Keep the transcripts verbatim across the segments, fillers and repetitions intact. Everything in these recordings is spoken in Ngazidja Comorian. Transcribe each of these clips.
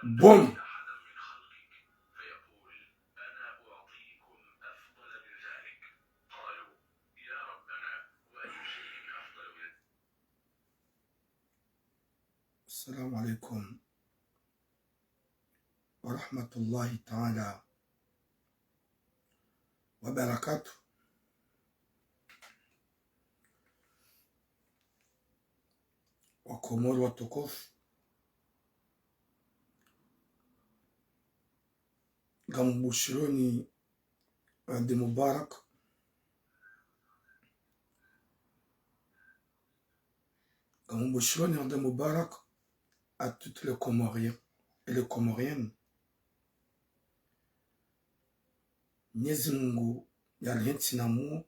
Boom. السلام عليكم ورحمة الله تعالى وبركاته. Wakomori watukufu, ngambushironi Eid Mubarak. Ngambushironi Eid Mubarak à toutes les Comoriens et les Comoriennes. Mwenyezi Mungu yarihentsi na muo,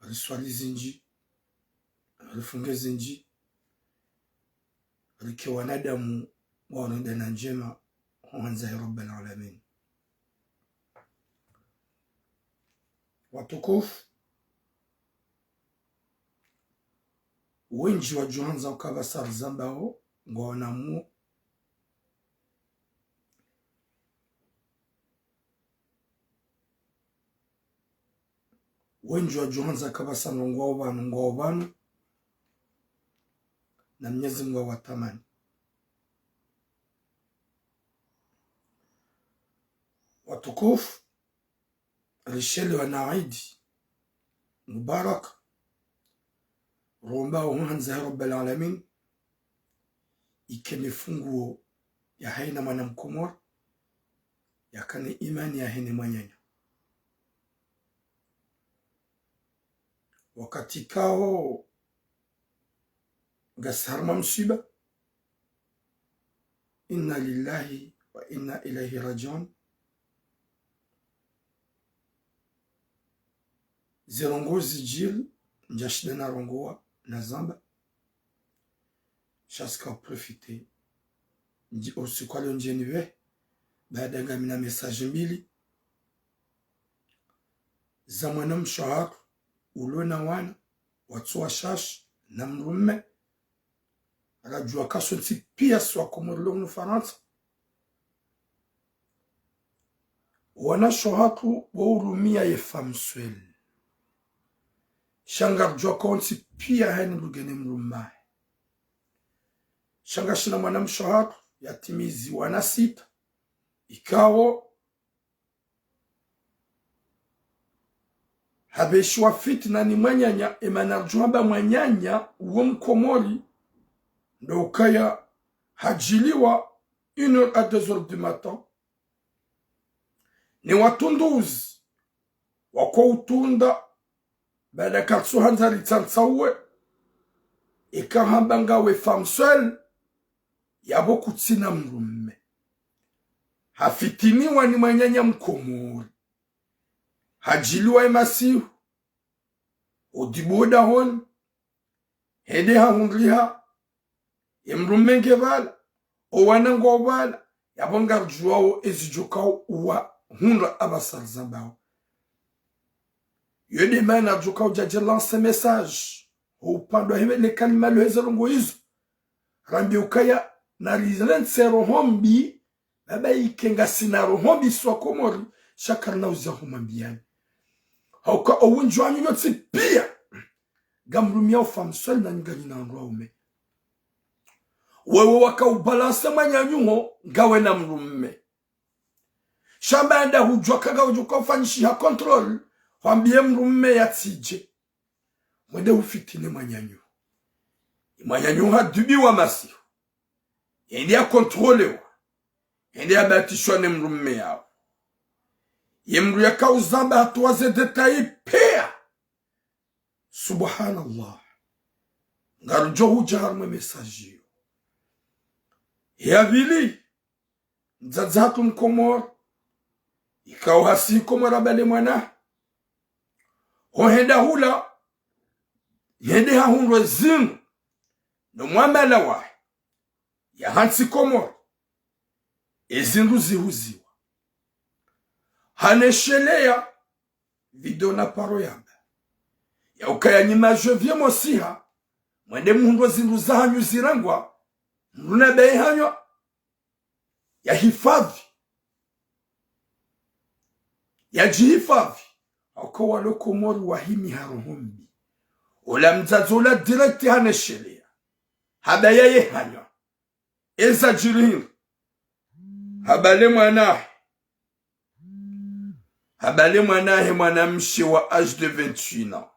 riswali zindji, rifunge zindji, rike wanadamu wa onodana ndjema, ho handza ya Rabbal Alamin. Watukufu, wendji wadjo handza uka pvasa rizambao ngwaona muo. Wendji wadjo handza uka pvasa ngwao pvanu, ngwao pvanu. Na Mwenyezi Mungu awatamani. Watukufu, rishelewa na Eid Mubarak, romba ho handza ya Rabbal Alamin, ike mifunguo ya hayina mwana Mkomori, yakane imani ya hayina mwananya. Wakati kao ngasi harumwa msiba, إنا لله وإنا إليه راجعون. Zirongozi zidjiri, ndjashinda narongowa nazamba. Sha tsika uprofite, ndji, usiku wa leo ndjeni pve, baada ngamina message mbili za mwanamshe wahatru, ulo na wana, watsu washashi, na mdrume. Radjuwa ka sontsi piya si Wakomori rilo hunu Farantsa. Wanashe wahatru wo urumia ye femme seule. Sha ngaridjuwa ka wontsi piya hayina mdru ngena mdrume wahe. Sha ngashina mwanamshe wahatru yatimizi wana sita. Ikao hapveshiwa fitina ni mwananya, emana ridjo hamba mwananya wo Mkomori, ndo ukaya hadjiliwa une heure à deux heures du matin. Ni watunduzi wako utunda, baada katsu handza ritsantsauwe, eka hamba ngawe femme seule, yapvo kutsina mdrume. Hafitiniwa ni mwananya Mkomori. Hadjiliwa emasihu, odibuda honi, hende hahundriha, ye mdrume nge pvala, owana ngwao pvala, yapvo ngaridjuwao ezidjo kao uwahundra apvasa rizambao. Yo nde mana ridjo kao udja dje lancer message ho upande wahe ne kalima lo heze ndrongoo izo. Rambe ukaya narirentse roho mbi, baba ike ngasina roho mbi si Wakomori, sha karina uziya humwambiyani. Hauka owundji wanyu nyontsi piya ngamrumiao femme seule, nanyi nganyina wandru waume. Wewe waka ubalancer mwananyaho ngawe na mdrume. Sha mba nda hudjuwa ka ngaudjo ka ufanyishiha contrôle, hwambiye mdrume yatsidje. Mwende hufitini mwananyaho. Mwananyaho hadubiwa masihu. Yende ya contrôlewa. Yende ya batishwa ne mdrume yaho. Ye mdru yaka uzamba hatowa ze détails piya. Subhanallah. Ngarudjo hudja harumwa e message iyo. Ya pvili, mdzadze hatru Mkomori, ikao hasi Komori abale mwana. Ho henda hula, hende hahundrwe zindru, no mwamala wahe, ya hantsi Komori, ezindru zihuziwa. Hanesheleya video na paro yamba ya ukaya nyi ma janvier mosiha, mwende muhundrwe zindru zahanyu zirengwa, Mdru na be ye hanywa, ya hifadhwi, ya djihifadhwi. Hauka walo Komori wahimi ha roho mbi. Ola mdzadze ola direct haneshelea. Haba ya ye hanywa. Eza djiri hindri. Haba le mwana. Haba le mwana he mwanamshe wa âge de vingt-huit ans.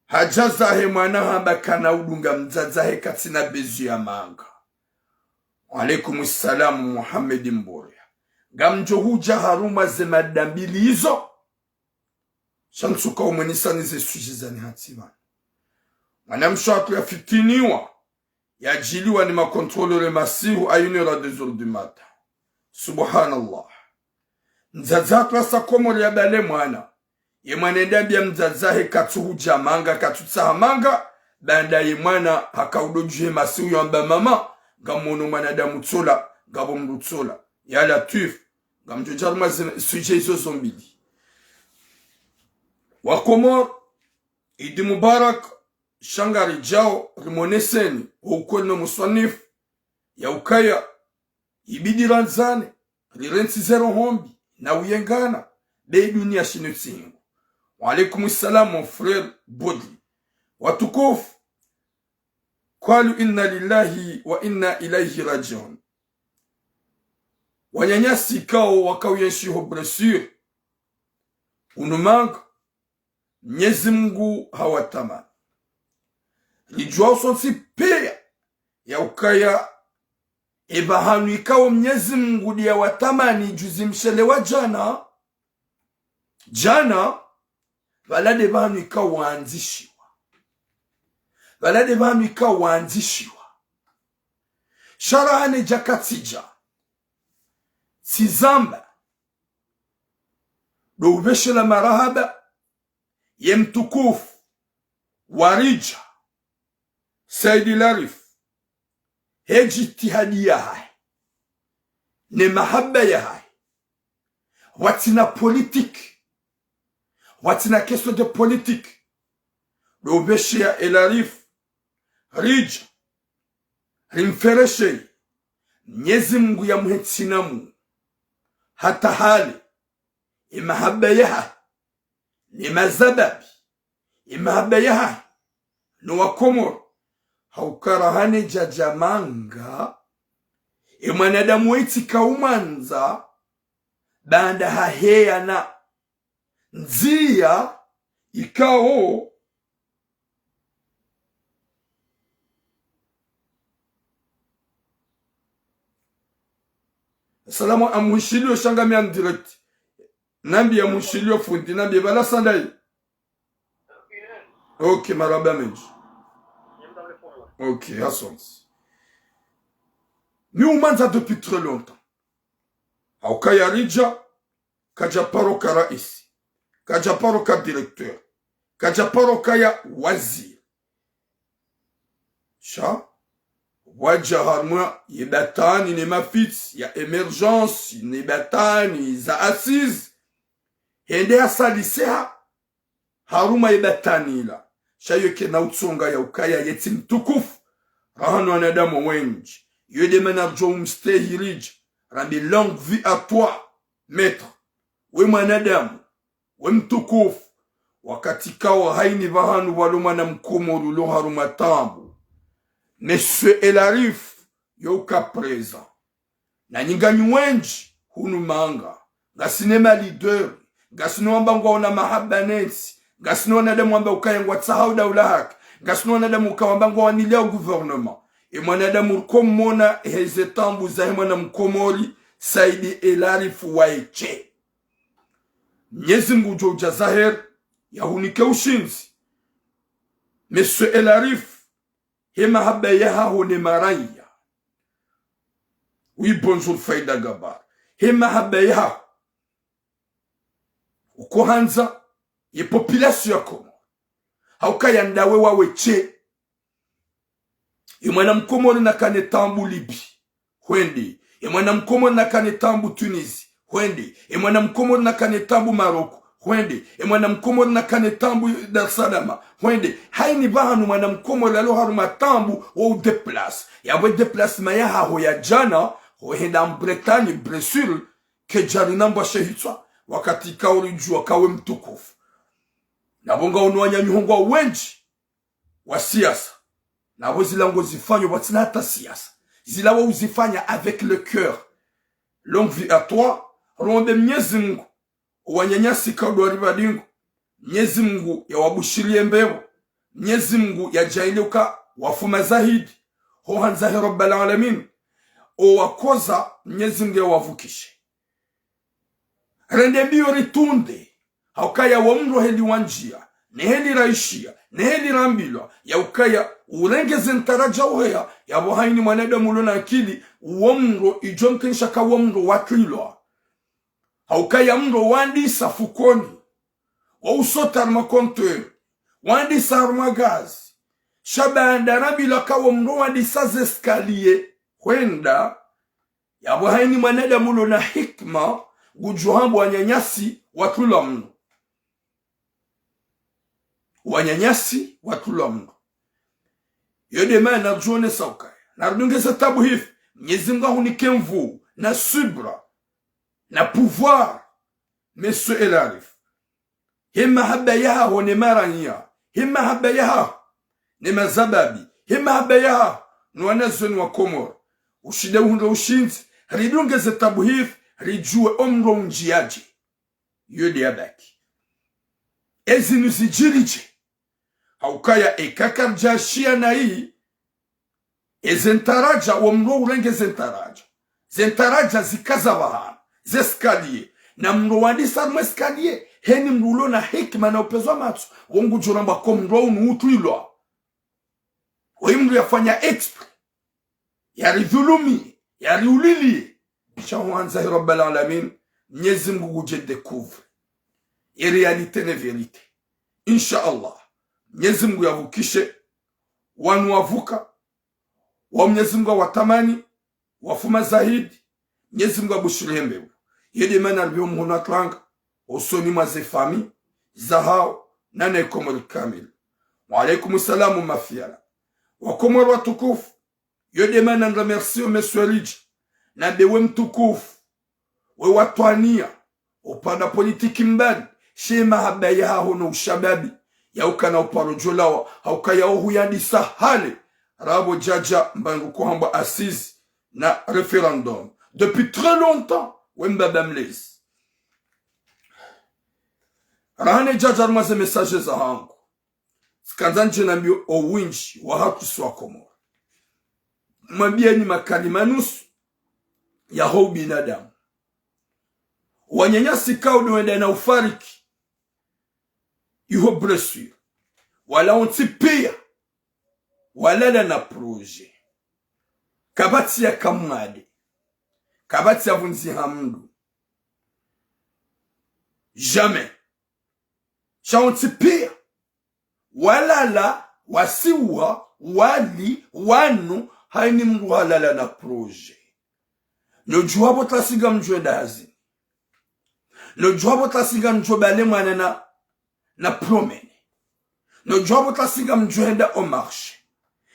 Hadja zahe mwana hamba kana udunga mdzadze he katsina bezu ya manga. Wa alaikum salam, Mohamed Mboria. Ngamdjo hudja harumwa ze mada mbili izo. Sha ntsuka umwenisani ze sujet zani hatsi pvanu. Mwanamshe hatru yafitiniwa, yadjiliwa ni ma contrôleur masihu à une heure à deux heures du matin. Subhanallah. Mdzadze hatru hasa Komori yabale mwana. Ye mwana yende yambia mdzadze he katsuhudja manga, katsutsaha manga, baanda ye mwana haka udo dju he masihu yamba mama, ngamono mwanadamu tsola, ngapvo mdru tsola. Ya Latwif, ngamdjo dja harumwa ze sujet izo zo mbili. Wa Komori, Idi Mubarak, sha ngaridjao rimoneseni, wo ukweli no muswanifu, ya ukaya, ibidi randzane, rirentsi ze roho mbi, na uyengana, be dunia shinu tsingu. Wa alaikum salam, mon frère Bodri. Watukufu, قالوا إنا لله وإنا إليه راجعون. Wananyasi kao wakao yenshi ho blessure, hunu manga, Mnyezi Mungu hawatamani. Ridjuwa usontsi piya ya ukaya, epvahanu ikao Mnyezi Mungu ndiya watamani juzi mshele wa djana, djana, pvala de pvahanu ikao wandzishiwa. Pvala de pvahanu ikao wandzishiwa. Sha raha ne dja katsidja. Tsizamba. Do upveshela marahaba ye mtukufu wa ridja, Saidi Larif, he djitihadi yahahe, ne mahaba yahahe, watsina politique, watsina question de politique, do upvesheya e Larif, ridja, rimferesheye, Mnyezi Mungu yamuhe tsinamu, hata hale, e mahaba yahahe, ne mazababi, e mahaba yahahe, no wa Komoro, hauka raha ne djadja manga, e mwanadamu wetsi kaumwandza, baanda haheya na ndziya ikao. Salamu amuhishiliyo sha ngami en direct. Nambiye amuhishiliyo fundi, nambiye pvala sandayi. Ok, marahaba mendji. Ok, asante. Mi umwandza depuis très longtemps. Hauka ya ridja, kadja paro ka raisi, kadja paro ka directeur, kadja paro ka ya waziri. Sha, wadja harumwa ye batwani ne mafitsi ya émergence, ne batwani za assises, hende hasaliseha harumwa ye batwani la. Sha yo kena utsonga ya ukaya yetsi mtukufu, raha no wanadamu wendji. Yo de mana ridjo umstehi ridja, rambe longue vie à toi, maître. We mwanadamu, we mtukufu, wakati kawo haini pvahanu pvwalo mwana mkomori ulo harumwa taabu. Monsieur Elarif, yo uka présent. Na nyi nganyi wendji hunu manga, ngasina ma leader, ngasina wamba ngwaona mahaba nentsi, ngasina wanadamu wamba ukaya ngwatsahao daula haki, ngasina wanadamu uka wamba ngwawaniliyao gouvernement. E mwanadamu riko mona heze taabu zahe mwana mkomori, Saidi Elarif waye she. Mnyezi Mungu ngudjo udja zaheri, yahunike ushindzi. Monsieur Elarif, he mahaba yahaho ne maraya. Oui, bonjour Faida Gabar. He mahaba yahaho. Ukohandza ye population ya Komoro. Hauka ya ndawe wawe she. Ye mwana mkomori nakane taabu Libye, hwende. Ye mwana mkomori nakane taabu Tunisie, hwende. Ye mwana mkomori nakane taabu Maroc, hwende. E mwana mkomori nakane taabu Dar es Salaam, hwende. Hayini pvahanu mwana mkomori yalo harumwa taabu wo udéplace. Yapvo e déplacement yahaho ya djana, ho henda en Bretagne, Brésil, kedjari nambwa she hitswa, wakati kauri djuwa kawe mtukufu. Na pvo ngawono wananyuho ngwao wendji wa siasa. Na pvo zila ngozifanyo pvwatsina hata siasa. Zila wo uzifanya avec le cœur. Longue vie à toi. Rombe Mnyezi Mngu, wananyasi kaudwari pvadingo. Mnyezi Mngu yawabushiriye mbepvo. Mnyezi Mngu yadjaanlie uka wafuma zahidi ho handza he Rabbal Alamin. O wakoza, Mnyezi Mngu yawavukishe. Rende mbiyo ritunde, haukaya wo mro heli wandjia, ne heli raishia, ne heli rambilwa, yaukaya urenge ze ntaradja uheya, yapvo hayini mwanadamu ulo na akili, wo mro idjo mkinisha ka wo mro watrilwa. Haukaya mro wandisa fukoni, wa usota harumwa compteur, wandisa harumwa gaz. Sha baanda rambilwa ka wo mro wandisa ze escalier, hwenda, yapvo hayini mwanadamu ulo na hikima, ngudjo hamba wananyasi watrilwa mro. Wananyasi watrilwa mro. Yo nde mana nadjo onesa ukaya, na ridungeze taabu hifi, Mnyezi Mngu ahunike nvuu, na subra, na pouvoir, Monsieur El Arif. He mahaba yahaho ne maranya, he mahaba yahaho ne mazababi, he mahaba yahaho no wanazioni wa Komori. Ushinde uhundre ushindzi, ridungeze taabu hifi, ridjuwe o mro undjiadje. Yo nde yabaki. Ezinu zidjiri dje? Haukaya eka karidjashia nayi, eze ntaradja, wo mro urenge ze ntaradja. Ze ntaradja zikaza pvahanu, ze escalier. Na mro wandisa harumwa escalier, heni mro ulo na hikima na upvenuzi wa matso, wo ngudjo ramba ko mro unu utrilwa. Oyi mro yafanya exprès, yaridhulumi, yariulili. Sha ho handza he Rabbal Alamin, Mnyezi Mngu ngudjo découvrir e réalité ne vérité. Insha Allah, Mnyezi Mngu yavukishe wanu wavuka, wa Mnyezi Mngu awatamani, wafuma zahidi, Mnyezi Mngu abushiriye mbepvo. Ye nde mana ripviyo mhono wa tranga, hosoni mwa ze famille zahao, na ne Komori kamili. Wa alaikum salam, mafiara. Wakomori watukufu, yo nde mana nremercie o Monsieur Ridja, na nde we mtukufu, we watwaniya, upvanda politiki mbali, she mahaba yahaho no ushababi, yaukana uparo djolawa, haukaya ohuyandisa hale, rapvo djadja mbangu kohambwa assises na référendum. Depuis très longtemps, we mbaba mlezi. Rahana djadja harumwa ze message zahangu, tsikandza ndje nambiyo owindji wahatru si Wakomori. Mwambiyeni makalima nusu yaho ubinadamu. Wananyasi kao ndo wenda na ufariki, iho blessure. Wala wontsi piya, walala na projet. Kapvatsi ya kamwade. Kapvatsi ya vunzi ha mndru. Jamais. Sha wontsi piya, walala, wasiwa, wali, wanu, hayini mndru halala na projet. Nodjuwa pvo tasi ngamdjo enda hazini. Nodjuwa pvo tasi ngamdjo bale mwana na, na promener. Nodjuwa pvo tasi ngamdjo enda au marché.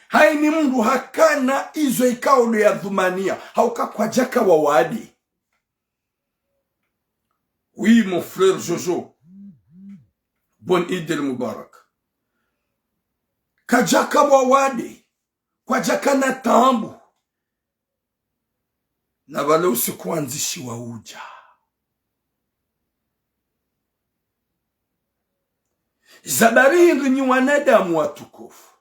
Hayini mndru hakana izo ikao ndo yadhumaniya, hauka kwadjaka wawade. Oui, mon frère Jojo. Bonne Eid el Mubarak. Kadjaka wawade, kwadjaka na taabu. Na pvale usiku wandzishiwa udja. Za bari hindri nyi wanadamu watukufu?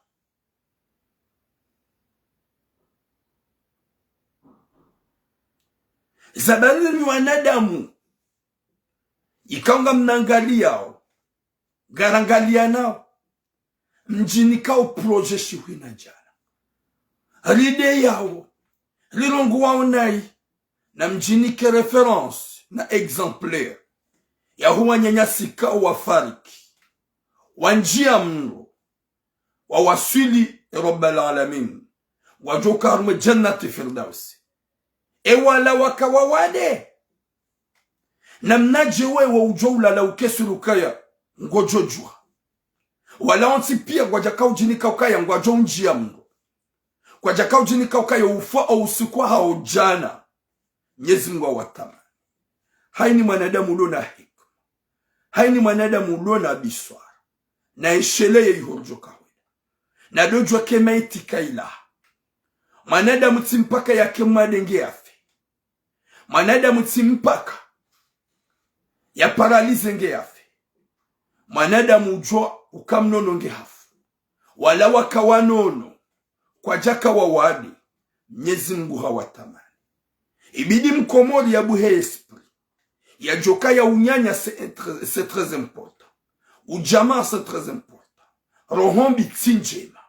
Za bari nyi wanadamu, ikao ngamnangaliyao, ngarangaliyanao, mdjinikao projet shihwina djana. Rideyao, rilongowao nayi, na mdjinike référence na exemplaire yaho wananyasi kao wafariki, wandjiya mndro, wawaswili e Rabbal Alamin, wadjoka harumwa e Jannati Firdausi. E wala waka wawade. Namnadje wewe udjo ulala ukesuru ukaya ngodjo djuha? Wala wontsi pia kwadjaka udjinika ukaya ngwadjo undjia mndru. Kwadjaka udjinika ukaya ufa o usiku hau djana. Mnyezi Mngu hawatamani. Hayini mwanadamu ulo na hikma, hayini mwanadamu ulo na biswara, na esheleye iho ridjo kahwenda. Na dodjwa ke maiti kayilaha. Mwanadamu tsi mpaka yake mwade nge yafe. Mwanadamu tsi mpaka ya paralize nge yafe. Mwanadamu udjwa uka mnono nge hafu. Wala waka wanono, kwadjaka wawade, Mnyezi Mngu hawatamani. Ibidi Mkomori yabuhe esprit, yadjoka ya unyanya, c'est très, c'est très important. Udjamaa, c'est très important. Roho mbi tsi ndjema.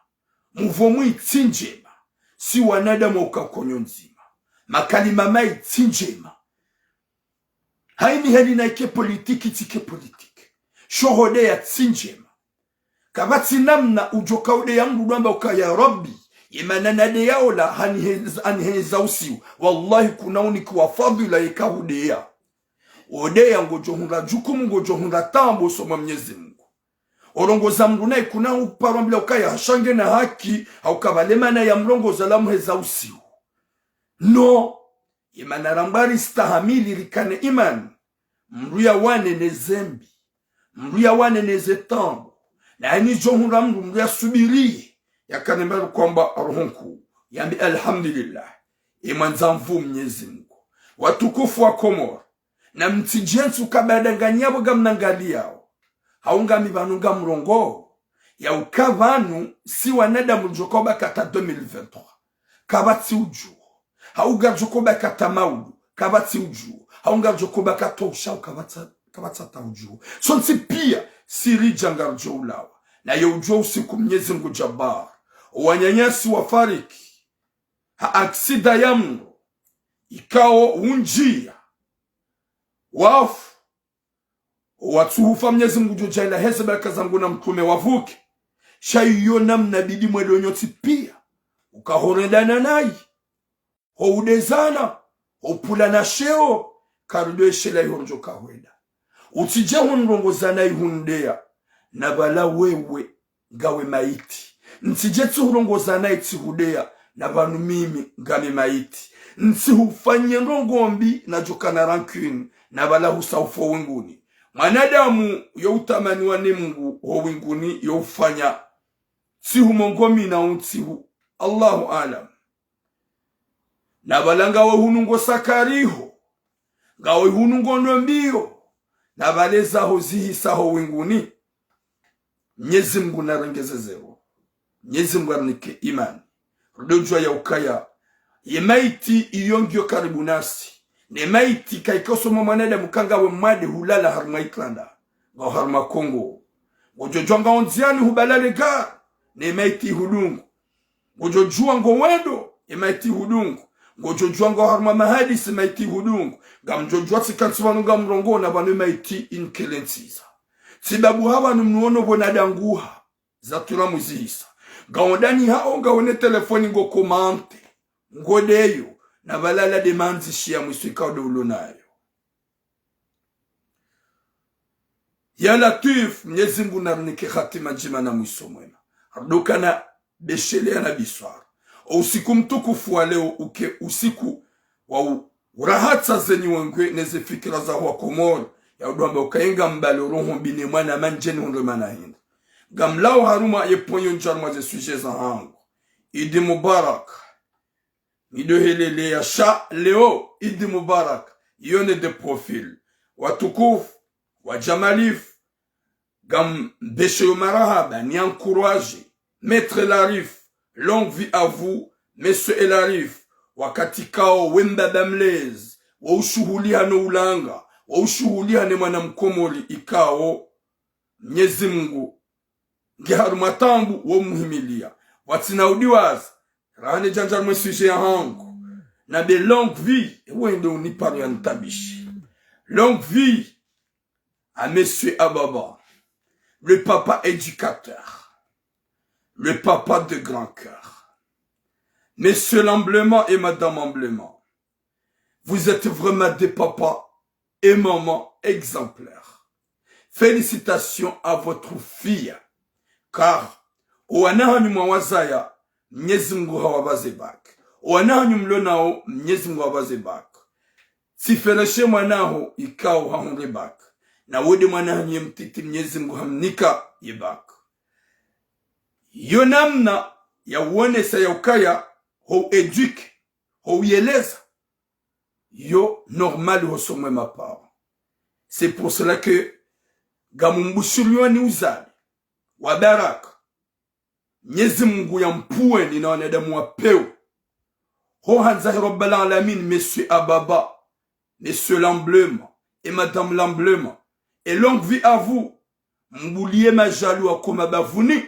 Muvo mwi tsi ndjema. Si wanadamu uka konyo ndzima. Makalima mayi tsi ndjema. Hayini heli na ike politiki tsi ke politiki. Sho hudeya tsi ndjema. Kapvatsi namna udjoka udeya mndru udjwamba uka ya Rabbi, ye mana nadeya ola hanihe-, haniheza usiu. Wallahi kuna unikiwa fadhila yeka hudeya. Odeya ngodjo hundra djukumu, ngodjo hundra taabu usoni mwa Mnyezi Mngu. Orongoza mndru nayi kuna uparwa mbila ukaya hashange na haki, hauka pvale mana ya mrongoza la muheza usiu. No. Ye mana rambwa ristahamili rikane imani. Mndru ya wane ne zembi. Mndru ya wane ne ze taabu. Na hayini djo hundra mndru, mndru ya subiriye. Yakane mbali kwamba roho nkuu. Yambe alhamdulillah. Ye mwandza nvu Mnyezi Mngu. Watukufu wa Komori. Na mtsidje ntsu kabadanganyapvo ngamnangaliyao. Hau ngami pvanu ngamrongoo. Yauka pvanu si wanadamu ridjoka ubaki hata deux mille vingt-trois. Kapvatsi udjuo. Hau ngaridjoka ubaki hata maudu. Kapvatsi udjuo. Hau ngaridjoka ubaki hata ushao kapvatsa, kapvatsi hata udjuo. Sontsi pia, si ridja ngaridjo ulawa. Na ye udjuo usiku Mnyezi Mngu Jabbar. Wananyasi wafariki. Ha aksida ya mndru. Ikao undjia. Wafu. Owatsuhufa Mnyezi Mngu ngudjo djaaliya heze baraka za Mngu na mtrume wavuke. Sha iyo namna bidi mwelewe nyontsi pia. Uka horendana nayi. Ho udezana. Ho pvulana sheo. Karido eshela iho ridjo kahwenda. Utsidje hunrongoza nayi hundeya. Na pvala wewe ngawe maiti. Ntsidje tsihurongoza nayi tsihudeya, na pvanu mimi ngami maiti. Ntsihufanye ndrongo mbi nadjoka na rancune, na pvala husa ufa o winguni. Mwanadamu yo utamaniwa ni Mngu ho winguni yo ufanya. Tsihu mongo mina untsihu. Allahu aalam. Na pvala ngawe hunu ngo sakariho. Ngawe hunu ngo no mbiyo. Na pvale zaho zihisa ho winguni. Mnyezi Mngu narengeze zero. Mnyezi Mngu arinike imani. Ridodjuwa ya ukaya ye maiti iyo ngiyo karibu nasi. Ne maiti kayika usoni mwa mwanadamu ka ngawe mwade hulala harumwa itranda. Ngawe harumwa kongo. Ngodjodjuwa ngawe ndziani hupvala le gari. Ne maiti ihudungu. Ngodjodjuwa ngo wendo, ye maiti ihudungu. Ngodjodjuwa ngo harumwa mahadisi, maiti ihudungu. Ngamdjodjuwa tsi kantsi pvanu ngamrongoo na pvanu ye maiti inikelentsiza. Tsibabu ha pvanu mnuono pvo nadanguha. Zatula muzihisa. Ngawe ndani haho ngawe ne telefoni ngo komante. Ngo deyo. Na pvala la de mandzishi ya mwiso ikao de ulo nayo. Ya Latwif, Mnyezi Mngu narinike hatima ndjema na mwiso mwema. Ridokana besheleya na biswara. O usiku mtukufu wa leo uke usiku wa u-, urahatsa zenyi wengwe ne ze fikira za wa Komori. Ya udjwamba ukayenga mbali roho mbi ne mwana mandjeni hundre mana hindri. Ngamlao harumwa ye ponyo ndja harumwa ze sujet za hangu. Idi Mubarak. Nidohelele ya sha leo, Idi Mubarak, yone de profil. Watukufu, wa Jamalif, ngambesheyo marahaba, ni encourage, Maître Larif, longue vie à vous, Monsieur Elarif, wakati kao we mbaba mlezi, wo ushuhuliha no ulanga, wo ushuhuliha ne mwana mkomori ikao, Mnyezi Mngu, nge harumwa taabu wo muhimiliya. Watsina udiwaza. Rahane djandja harumwa sujet ya hangu. Na be longue vie, wende uniparo ya ntabishi. Longue vie à Monsieur Ababa, le papa éducateur, le papa de grand cœur. Monsieur Lamblement et Madame Emblement, vous êtes vraiment des papas et maman exemplaire. Félicitations à votre fille, car owana hanyu mwawazaya, Mnyezi Mngu hawapvaze bac. Owana hanyu mlo nao, Mnyezi Mngu hawapvaze bac. Tsifeleshe mwana haho ikao hahundre bac. Na wende mwana hanyu ye mtiti, Mnyezi Mngu hamnika ye bac. Yo namna ya uonesa ya ukaya ho éduquer, ho uyeleza, yo normal ho somwe ma parents. C'est pour cela que ngamumbushiliyoni uzali wa baraka. Mnyezi Mngu yampvuweni na wanadamu wa pewu. Ho handza he Rabbal Alamin, monsieur Ababa, monsieur Lamblema, et madame Lamblema, et longue vie à vous. Mbuliye majaliwa ko mabavuni,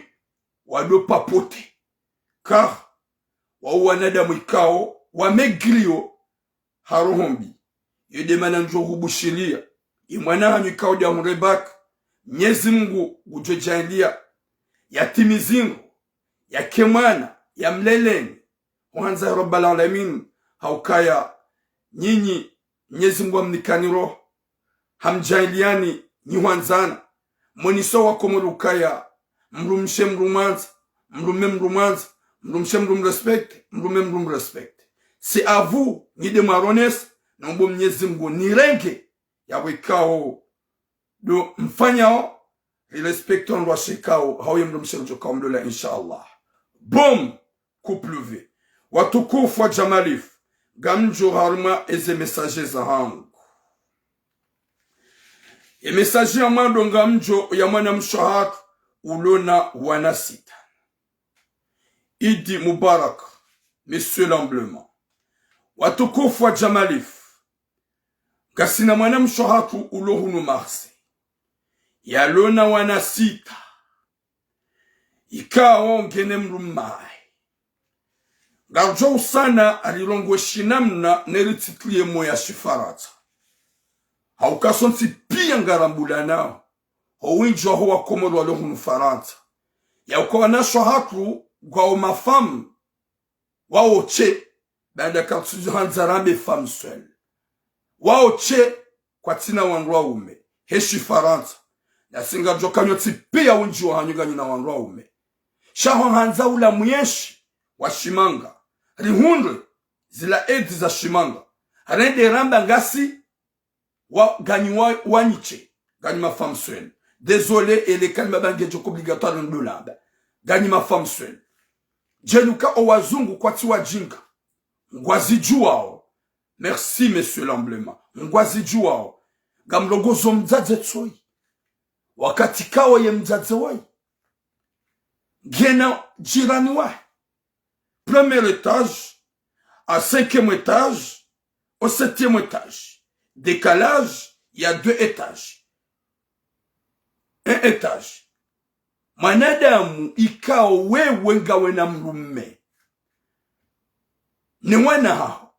wado papoter. Car wao wanadamu ikao wamegiliyo ha roho mbi. Yo nde mana ngamdjo hubushiliya, ye mwana hanyu ikao nde yahundre bac, Mnyezi Mngu ngudjo djaaliya yatimize ndro, yake mwana, yamleleni. Ho handza he Rabbal Alamin, ha ukaya nyinyi Mnyezi Mngu hamnikani roho, hamdjaaliani nyi hwandzana. Mwonesao wa Komori ukaya mdrumshe mdru mwandza, mdrume mdru mwandza, mdrumshe mdru mrespecter, mdrume mdru mrespecter. C'est à vous, nyi nde mwaronesa, nombo Mnyezi Mngu nirenge, yapvo ikao ndo mfanyao, rirespecter ndrwa shekao, hau ye mdrumshe mdjo kao mlola, inshallah. Bon, couple V. Watukufu wa Jamalif, ngamdjo harumwa eze message zahangu. Ye message ya mwando ngamdjo ya mwanamshe hatru ulo na wana sita. Idi Mubarak, monsieur Lamblema. Watukufu wa Jamalif, ngasina mwanamshe hatru ulo hunu Marseille, yalo na wana sita, ikao ngena mdrume. Ngardjo usana arilongowe shinamna neri titlie mo ya shifarantsa. Ha uka sontsi piya ngarambulanao ho windji waho wa Komori walo hunu Farantsa, ya uka wanashe hatru ngwao ma femmes, wao tse, baanda kartsu handza rambe femme seule. Wao tse, kwatsina wandru waume, he shifarantsa. Nasi ngardjo kanyo tsi piya windji wahanyu nganyi na wandru waume. Sha ho handza ula mwenshi wa shimanga, rihundre zila aide za shimanga, rende ramba ngasi wa, nganyi wa, wanyi tse, nganyi ma femme seule. Désolé, ele kalima ba ngedjo ko obligatoire ndo lamba. Nganyi ma femme seule. Djeli uka o wazungu kwatsi wadjinga. Ngwazidjuwao. Merci, monsieur Lamblema. Ngwazidjuwao. Ngamlongozo mdzadze tsoyi. Wakati kao ye mdzadze woyi ngena jirani wahe. Premier étage, à cinquième étage, au septième étage. Décalage, il y a deux étages. Un étage. Mwanadamu ikao wewe ngawe na mdrume, ne wana haho,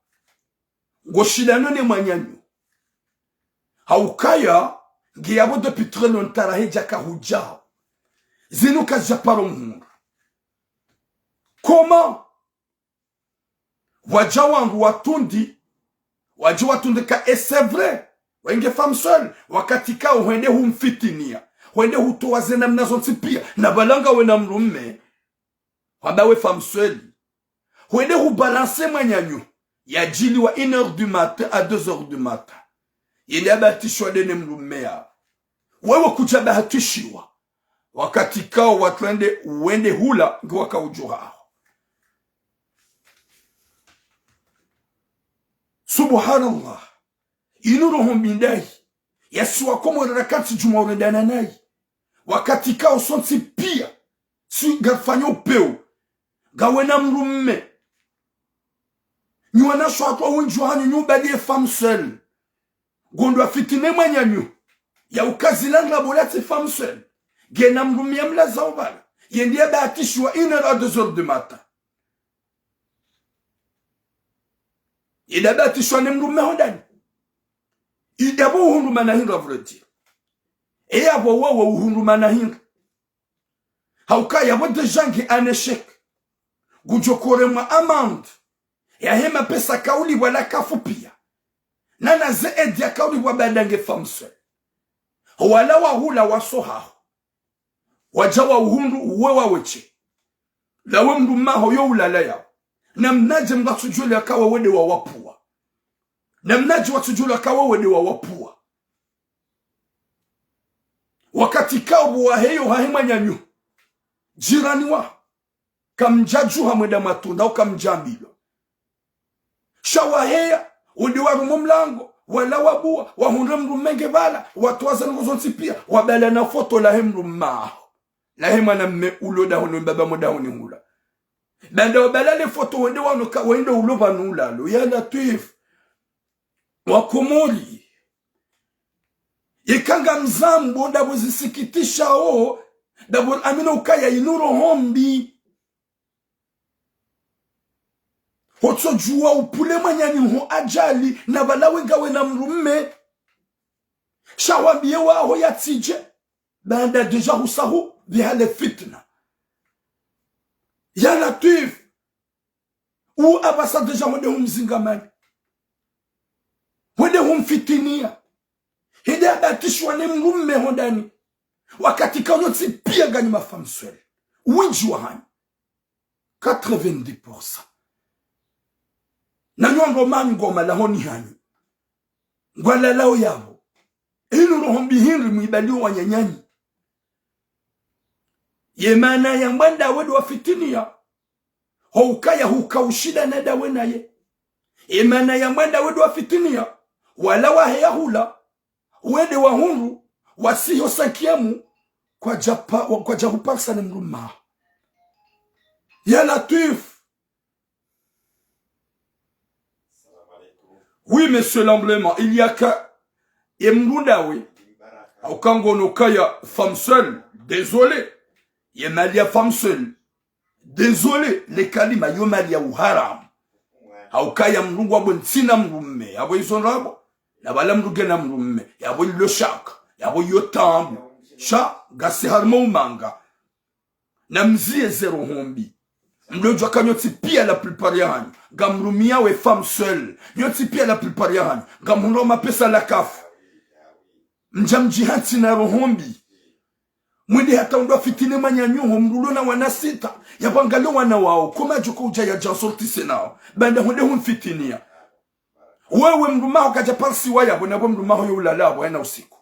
ngoshilano ne mwananyo, ha ukaya nge yapvo depuis très longtemps rahe djaka hudjao. Zinu kazidja paro muhundra. Comment? Wadja wangu watrundi, wadja watrundi ka, et c'est vrai, wainge femme seule, wakati kao hwende humfitiniya, hwende hutowa ze namna zontsi piya, na pvala ngawe na mdrume, hwamba we femme seule. Hwende hubalancer mwananyo, yadjiliwa une heure du matin à deux heures du matin. Yende yabahatishiwa nde ne mdrume ya. Wewe kudja bahatishiwa. Wakati kao watru wende, wende hula, nge waka udjuha haho. Subhanallah. Inu roho mbi ndahi. Yasi wa Komori rakantsi djumwa urendana nayi. Wakati kao sontsi piya, si ngafanya upeo, ngawe na mdrume. Nyi wanashe hatru windji wahanyu nyi ubaliye femme seule. Ngondo afitine mwananyo, ya uka zila ndrabo latsi femme seule. Ngena mdrume ya mlaza opvala. Yende yabahatishiwa une heure à deux heures du matin. Yende yabahatishiwa ne mdrume hondani. Idapvo uhundru mana hindru, à vrai dire. E yapvo wewe uhundru mana hindru. Ha uka yapvo déjà nge un échec. Ngudjo koremwa amende yahe mapesa kaulipvwa la kafu piya. Nana ze aide yaka wa baada nge femme seule. Wala wahula wasohaho. Wadja wauhundru uwe wawetshe. Lawe mdrumme waho yo ulala yaho. Namnadje mdru atsudjuwa yaka wewe nde wawapvuwa. Namnadje watsudjuwa yaka wewe nde wawapvuwa. Wakati kawo waheyo hahe mwananyaho. Jirani waho. Kamdjadjuha mwenda mwatunda, ukamdjambilwa. Sha waheya, wende waruma mlango, wala wabuwa, wahundre mdrumme nge pvala, watowa ze ndrongoo zontsi pia, wabala na foto lahe mdrumme waho. Lahe mwanamme ulo dahoni, mbaba mo dahoni hula. Baanda wabala le foto wende waono ka, wende ulo pvanu ulalo. Ya Latwif. Wakomori. Yeka ngamzambo ndapvo zisikitishao, ndapvo amina ukaya inu roho mbi. Hotsodjuwa upvule mwananyaho ajali, na pvala we ngawe na mdrumme. Sha wambiye waho yatsidje, baanda déjà husahu, pvihale fitna. Ya Latwif. U apvasa déjà hwende humzinga mali. Hwende humfitiniya. Hende habatishiwa ne mdrumme hondani. Wakati kawo nyontsi pia nganyi ma femme seule. Windji wahanyu. Quatre-vingt-dix pour cent. Nanyo ndo manyi ngwamalaho ni hanyu. Ngwalalao yapvo. Inu roho mbi hindri mwibaliyo wananyanyu. Ye maana ya mwanda wedu wafitiniya. Ho ukaya huka ushida na ndawe naye. Ye maana ya mwanda wedu wafitiniya. Wala waheya hula. Wende wahundru, wasiho cinquième, kwadja pa, wa, kwadja huparisa ne mdrumme waho. Ya Latwif. Oui, monsieur l'emblement, il y a que, ye mdru ndawe, hauka ngono kaya femme seule, désolé. Ye mali ya femme seule. Désolé, le kalima yo mali ya uharamu. Hauka ya mdru ngwabo ntsina mdrumme, yapvo izo ndrabo. Na pvala mdru ngena mdrumme, yapvo ilo shaka, yapvo iyo taabu. Sha, ngasi harumwa umanga. Namziye ze roho mbi. Mdru djuwa ka nyontsi pia la plupart yahanyu. Ngamrumiyao ye femme seule. Nyontsi pia la plupart yahanyu. Ngamhundrao mapesa la kafu. Mdja mdjihantsi na roho mbi. Mwende hata undru afitine mwananyaho mdru ulo na wana sita. Yapvo angalie wana wawo. Koma djo ko udja yadja sortise nawo. Baanda hwende humfitiniya. Wewe mdrumme waho kadja parisiwa yapvo, na pvo mdrumme waho yo ulala yapvo, hayina usiku.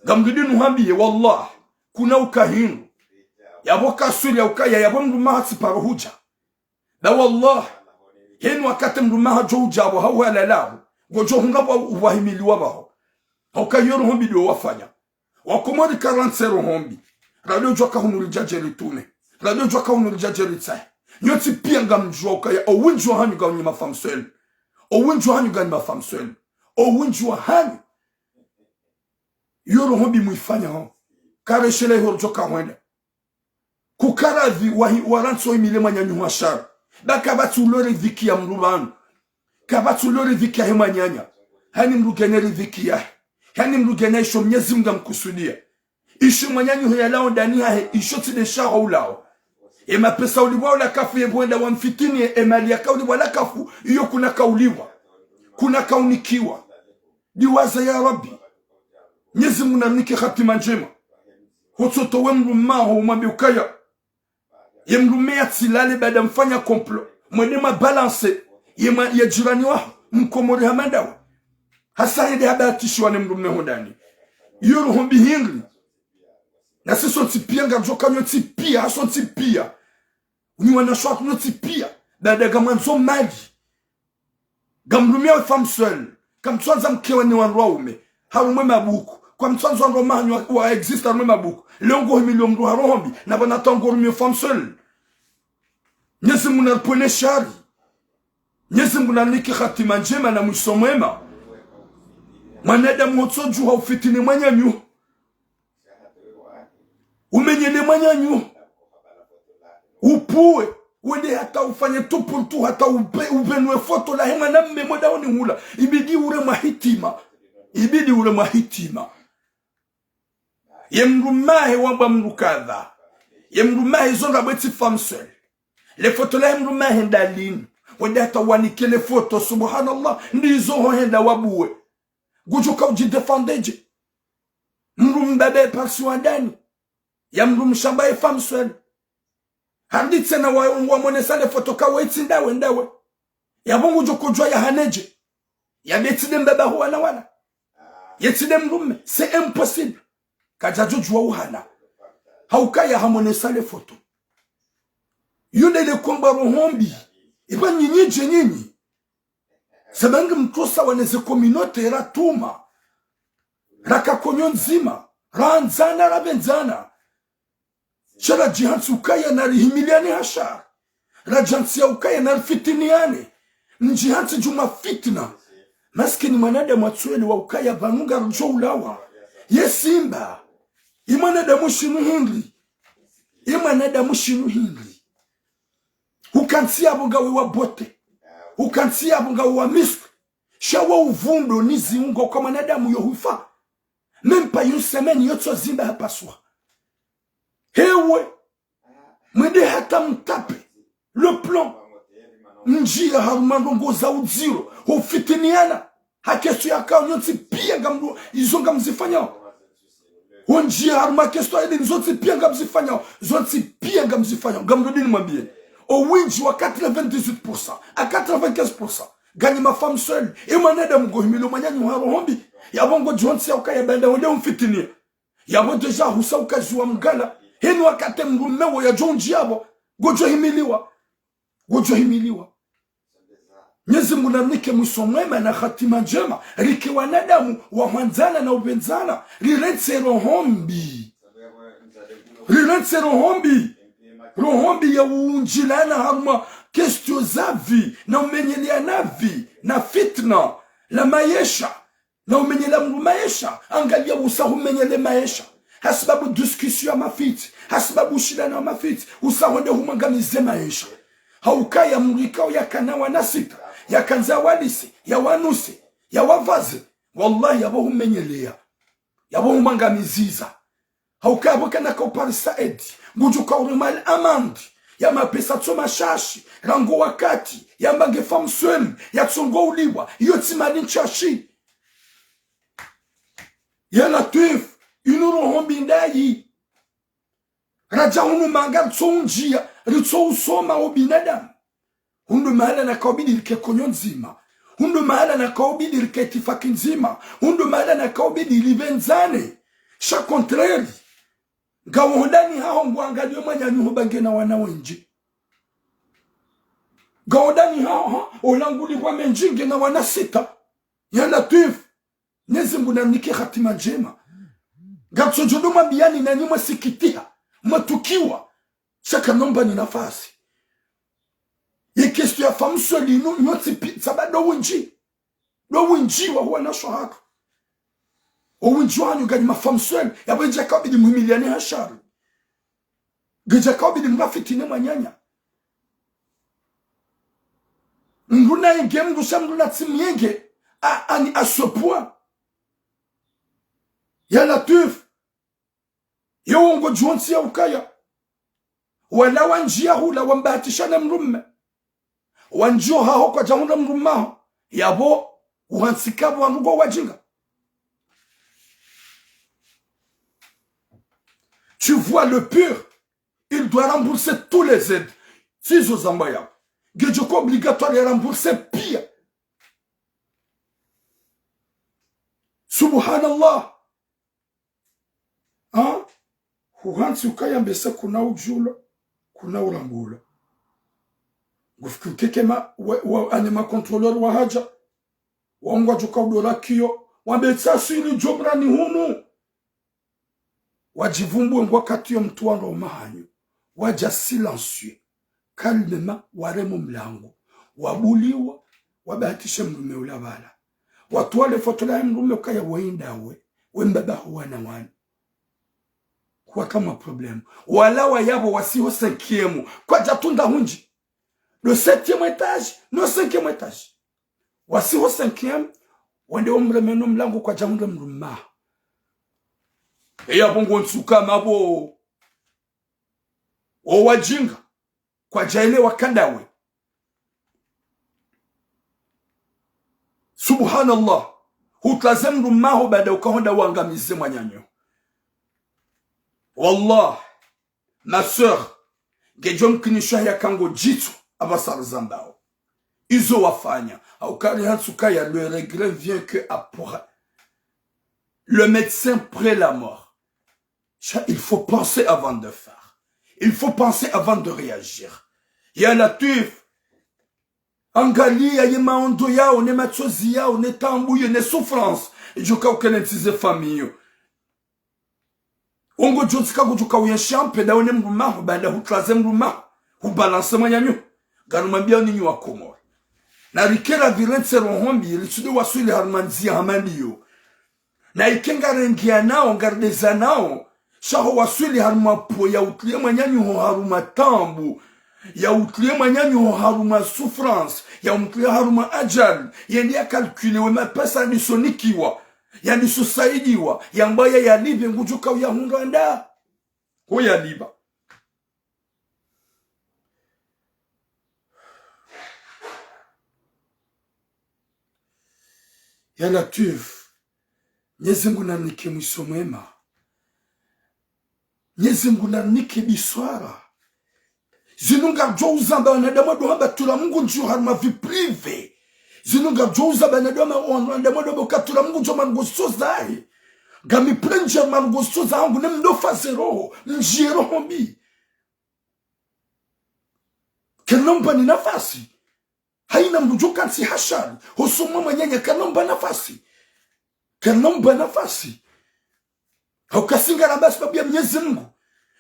Ngamdjudi nuhambiye, wallah. Kuna uka hindru. Yapvo kaswili ya ukaya, yapvo mdrumme waho tsiparo hudja. Ba wallah, heni wakati mdrumme waho djo udja pvo, hau halala pvo, ngodjo hunga pvo uwahimiliwa pvaho. Hauka iyo roho mbi ndo wafanya. Wakomori karantsi roho mbi. Rado djuwa ka hunu ridja dje ritume. Rado djuwa ka hunu ridja dje ritsahe. Nyontsi pia ngamdjuwa ukaya, owindji wahanyu nganyi ma femme seule. Owindji wahanyu nganyi ma femme seule. Owindji wahanyu. Iyo roho mbi mwifanyao. Kareshela iho rodjo ka hwenda. Kukaradhi wahi, warantsi wahimile mwananyaho wa shari. Ba kapvatsi ulo ridhiki ya mdru pvanu. Kapvatsi ulo ridhiki yahe mwananya. Hani mdru ngena ridhiki yahe. Hani mdru ngena isho Mnyezi Mngu amkusudiya. Isho mwananyaho yalao ndani hahe, isho tsi nde shaho ulao. Ye mapesa ulipvwao la kafu ye pvo wenda wamfitiniye, ye mali yaka ulipvwa la kafu, iyo kuna ka ulipvwa. Kuna ka unikiwa. Diwaza ya Rabbi. Mnyezi Mngu namnike hatima ndjema. Hotsotowa ye mdrumme waho umwambiye ukaya. Ye mdrumme yatsilale baanda mfanya complot. Mwende mwabalanse. Ye mwa, ye jirani waho. Mkomori hama ndawe. Hasa hende habatishiwa ne mdrumme hondani. Iyo roho mbi hindri. Nasi sontsi pia ngamdjo ka nyontsi pia. Ha sontsi pia. Nyi wanashe wahatru nyontsi pia. Baanda ngamwandzo mali. Ngamrumiyao ye femme seule. Kamtsuandza mkewe ni wandru waume. Harumwa ye mabuku. Kamtsuandza wandru waume hanyu wa, wa existe harumwa ye mabuku. Leo ngohimilio mdru ha roho mbi. Na pvanu hata ngorumiyao femme seule. Mnyezi Mngu naripvwene shari. Mnyezi Mngu nanike hatima ndjema na mwiso mwema. Mwanadamu hotsodjuha ufitini mwananyaho. Umenyene mwananyaho. Upvuwe. Wende hata ufanye tout pour tout hata upe, upenue foto lahe mwanamme mo dahoni hula. Ibidi uremwa hitima. Ibidi uremwa hitima. Ye mdrumme wahe wambwa mdru kadha. Ye mdrumme wahe zonga bwetsi femme seule. Le foto lahe mdrumme wahe ndalini. Wende hata wanike le foto, subhanallah. Ndizo ho henda wapvuwe. Ngudjo ka udjidéfendre dje? Mdru mbaba ye parsi wa ndani. Ya mdru mshamba ye femme seule. Harudi tsena wa, wamonesa le foto ka wetsi ndawe, ndawe. Yapvo ngudjo kodjwa ya hane dje? Yapvo yetsi nde mbaba ho wana wala. Yetsi nde mdrume. C'est impossible. Kadjadjo djuwa uhana. Haukaya hamonesa le foto. Yunde le kwamba roho mbi. Ipva nyinyi dje nyinyi? Sabangi mtsosa wane ze communauté ratuma. Raka konyo ndzima. Randzana, rapvendzana. Sha radjihantsi ukaya narihimiliane ha shari. Radjihantsi ya ukaya narifitiniane. Ndjihantsi djuma fitna. Maskini mwanadamu atsuelewa ukaya pvanu ngarudjo ulawa. Ye simba. Ye mwanadamu shinu hindri. Ye mwanadamu shinu hindri. Ukantsi yapvo ngawe wa beauté. Ukantsi yapvo ngawe wa miskwi. Sha wa uvundo ni ziungo kwa mwanadamu yo hufa. Même pas une semaine, yo tso zimba hapvaswa. Hewe, mwende hata mtape le plan. Ndjiya harumwa ndrongo za udziro, hufitiniana. Ha kesto ya kao nyontsi piya ngamdu, izo ngamzifanyao. Hondjiya harumwa kesto ya dini zontsi piya ngamzifanyao. Zontsi piya ngamzifanyao. Ngamdu dini mwambiye. O windji wa quatre-vingt-dix-huit pour cent, à quatre-vingt-quinze pour cent, nganyi ma femme seule. Ye mwanadamu ngohimilo mwananyahu ha roho mbi. Yapvo ngodjo ontsi ya ukaya banda wende umfitiniya. Yapvo déjà husa ukazi wa mgala. Heni wakati mdrume wo yadjo undji yapvo. Ngodjo himiliwa. Ngodjo himiliwa. Mwenyezi Mungu namnike mwiso mwema na hatima ndjema. Rike wanadamu wa hwandzana na upvendzana. Rirentse roho mbi. Rirentse roho mbi. Roho mbi ya undjilana harumwa kesto za vie, na umenyeleana vie, na fitna, la maesha. Na umenyela mdru maesha, angaliya usa humenyele maesha. Hasibabu discussion ya mafitsi, hasibabu ushilana wa mafitsi, usa hwende humwangamize maesha. Haukaya mdru ikao yakana wana sita, yakandza walise, yawanuse, yawavaze. Wallahi, yapvo humenyeleya. Yapvo humwangamiziza. Haukaya pvo kana ka uparisa edi, ngudjo ka urema l'amende ya mapesa tso mashashi, rangu wakati, yamba nge femme seule, yatsongo uliwa, iyo tsi mali nshashi. Ya Latwif, inu roho mbi ndayi. Radja hunu manga ritso undjiya, ritso usoma o binadamu. Hundru mahala na kaubidi rike konyo ndzima. Hundru mahala na kaubidi rike itifaki ndzima. Hundru mahala na kaubidi ripvendzane. Sha contraire. Ngawo hondani haho ngwangaliyo mwananyahu ba ngena wana wendji. Ngawo hondani haho, ha, ola nguli kwa mendji ngena wana sita. Ya Latwif. Mwenyezi Mungu namnike hatima ndjema. Ngatsodjo ndo mwambiyani nanyi mwasikitiha, mwatukiwa. Sha ka nomba ni nafasi. Ye kesto ya femme seule inu, nyontsi pi, tsaba ndo windji. Ndo windji wa huwa na shwahaka. O windji wanyu nganyi ma femme seule, yapvo ndja kaubidi muhimiliane ha shari. Ngedja kaubidi mfitine mwananya. Mdru na yenge mdru sha mdru na tsi myenge, a, ani à ce point. Ya Latwif. Yewo ngodjo ontsi ya ukaya. Wala wandjiya hula wambahatisha ne mdrume. Wandjiyo haho kwadja hundra mdrume haho. Yapvo, uhantsi kapvo wandru ngo wadjinga. Tu vois le pire, il doit rembourser tous les aides. Sizo zamba yapvo. Ngedjo ka obligatoire ya rembourser piya. Subhanallah. Ha? Huhantsi ukaya mbese kuna udjula, kuna urambula. Ngufikiri ukeke ma, wa, wa, ane ma contrôleur wa hadja. Wangwadjo ka udora kiyo. Wambe tsasi ili djomrani hunu. Wadjivumbuwe ngwa kati yo mtru wandru wa mahanyu. Wadja silencieux. Calmement, wareme o mlango. Wabuliwa, wabahatishe mdrume ula pvala. Watwale foto lahe mdrume ukaya wenda we, we mbaba ho wana wanu. Kwaka mwa problème. Wala wayapvo wasi ho cinquième. Kwadja tunda hundji. Le septième étage, no cinquième étage. Wasi ho cinquième, wende wamreme no mlango kwadja hundre mdrume. Eya pvo ngo ntsuka mapvo. O wadjinga. Kwadjaelewa ka ndawe. Subhanallah. Hutlaze mdrumme waho baada ukahenda wangamize mwananyaho. Wallah, ma sœur, ngedjo mkinisha yaka ngodjitso apvasa rizambao. Izo wafanya. Hauka rihantsi ukaya le regret vient que après. Le médecin près la mort. Ça, il faut penser avant de faire. Il faut penser avant de réagir. Ya Latwif, angalia ye maondo yaho, ne matsozi yaho, ne taabu yaho, ne souffrance. Idjo ka ukele ntsi ze famille yo. Wo ngodjo tsika kudjuka uyenshi ampe, dawe ne mdrumme waho, baada hutlaze mdrumme waho, hubalanse mwananyaho. Ngamwambiao nyinyi wa Komori. Narikere pvirentsi roho mbi, ritsudjo waswili harumwa ndzia hama ndiyo. Na ike ngarengeanao, ngaridezanao, sha ho waswili harumwa po ya utlie mwananyaho harumwa taabu, ya utlie mwananyaho harumwa souffrance, ya umtlie harumwa ajali, yende ya calculer we mapesa yandisonikiwa, yandisosaidiwa, yambwa ya yalipve ngudjo ka uyahundra nda. Ho yalipva. Ya Latwif, Mnyezi Mngu narinike mwiso mwema. Mnyezi Mngu narinike biswara. Zinu ngardjo uzamba wanadamu wado hamba tula Mngu ndjiyo harumwa vie privée. Zinu ngardjo uzamba wanadamu, wanadamu wado hamba ka tula Mngu ndjiyo marungo zitso zahe. Ngami pvle ndjiyo marungo zitso zahangu ne mdo faze roho, mdjiye roho mbi. Karina umbani nafasi. Haina mdru djo kantsi hashari, hosoni mwa mwananya, karina umba nafasi. Karina umba nafasi. Hauka si ngaramba sibabu ya Mnyezi Mngu.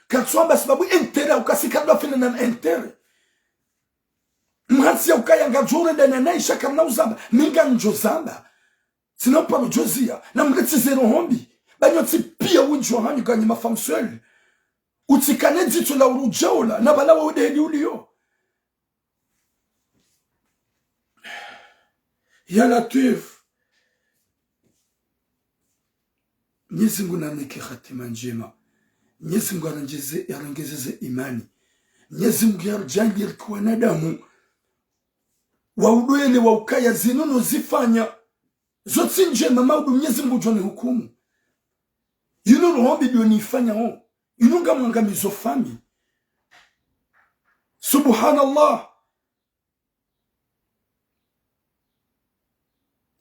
Karitsamba sibabu intérêt, hauka si karina fina na intérêt. Mhantsi ya ukaya ngadjo urenda na naisha karina uzamba, mi ngamdjo zamba. Tsina uparo djozia, na mretse ze roho mbi. Ba nyontsi pia wendji wahanyu kanyi ma femmes seules. Utsikane dzitso la urudjaula, na bala wa udeheli uliyo. Ya Latwif. Mnyezi Mngu narinike hatima ndjema. Mnyezi Mngu yarengeze, yarengezeze imani. Mnyezi Mngu yaridjaanlie rike wanadamu wa udwele wa ukaya zinu no zifanya. Zo tsi ndjema maudu Mnyezi Mngu djo nihukumu. Yinu roho mbi dio nifanyao. Inu ngamwangamizo famille. Subhanallah.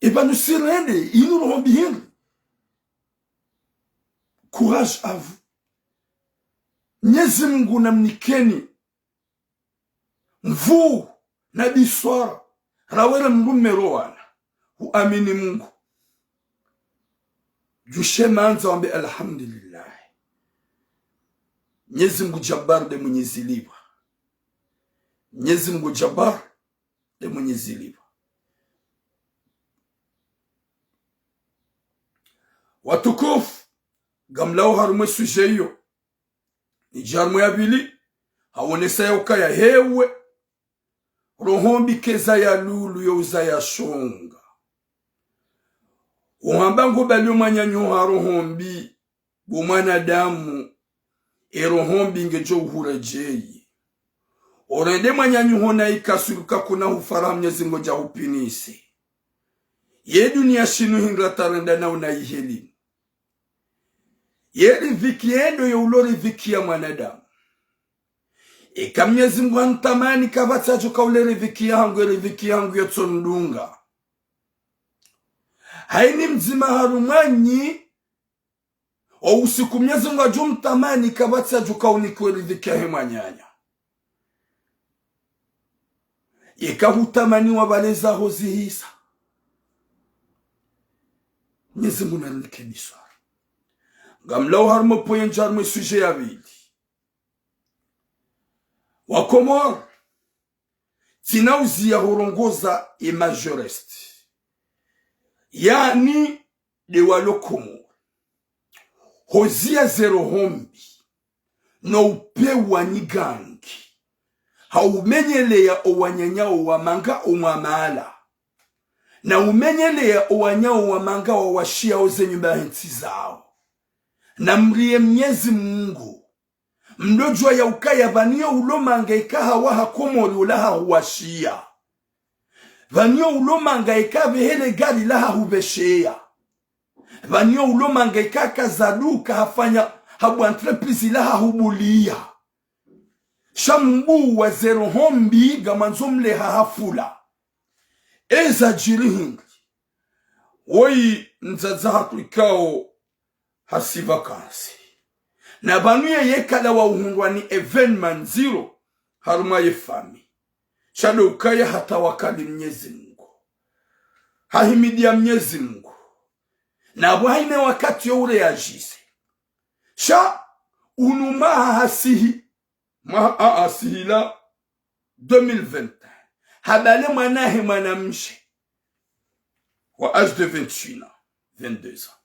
Eba nusirende, inu roho mbi hindri. Courage à vous. Mnyezi Mngu namnikeni nvuu na biswara, rawere mrume rowana, huamini Mngu. Djushe mandza wambe alhamdulillah. Mnyezi Mngu Jabbar nde mwenye zilipva. Mnyezi Mngu Jabbar nde mwenye zilipva. Watukufu, ngamlao harumwa e sujet iyo. Nidje harumwa ya pvili, haonesa ya ukaya hewe, roho mbi keza ya lulu yo uza ya shonga. Uhamba ngo bali yo mwananyaho ha roho mbi, bo mwanadamu, e roho mbi ngedjo uhuredjeyi. Orende mwananyaho na ikaswiru kakuna hufara Mnyezi Mngu dja hupinise. Ye duniya shinu hindri atarenda na una ihelini. Ye ridhiki yendo ye ulo ridhiki ya mwanadamu. Eka Mnyezi Mngu hantamani kapvatsi adjo ka ule ridhiki yahangu, e ridhiki yahangu yotso ndunga. Haini mdzima harumwanyu, o usiku Mnyezi Mngu adjo mtamani kapvatsi adjo ka unikiwe ridhiki yahe mwananya. Yeka hutamani wa pvale zaho zihisa. Mnyezi Mngu narinike biswara. Ngamlao harumwa point ndja harumwa e sujet ya pvili. Wa Komori, tsina uziya hurongoza e majoriste. Yaani, nde walo Komori. Hoziya ze roho mbi, no upewu wa nyigangi. Ha umenyeleya o wananya o wamanga o mwamala. Na umenyeleya o wananya o wamanga wa washiya o ze nyumba he ntsi zawo. Na mriye Mnyezi Mngu. Mdodjuwa ya ukaya pvaniyo ulo manga ika hawaha Komori ula hahuwashiya. Pvaniyo ulo manga ika pvehele gari la hahupvesheya. Pvanu yo ulo manga ikaka zaduka hafanya habu entreprise ila hahubuliya. Sha mbu wa ze roho mbi ngamwandzo mleha hafula. Eza djiri hindri. Woyi mdzadze hatru ikao hasi vacances. Na pvanu yeye kala wa uhundrwa ni événement ndziro harumwa ye famille. Sha ndo ukaya hatawakali Mnyezi Mungu. Hahimidiya Mnyezi Mungu. Na pvwa haina wakati yo ureagise. Sha unu mwaha hasihi, mwaha a, hasihi la deux mille vingt et un. Habale mwana he mwana mshe. Wa âge de vingt et un ans, vingt-deux ans.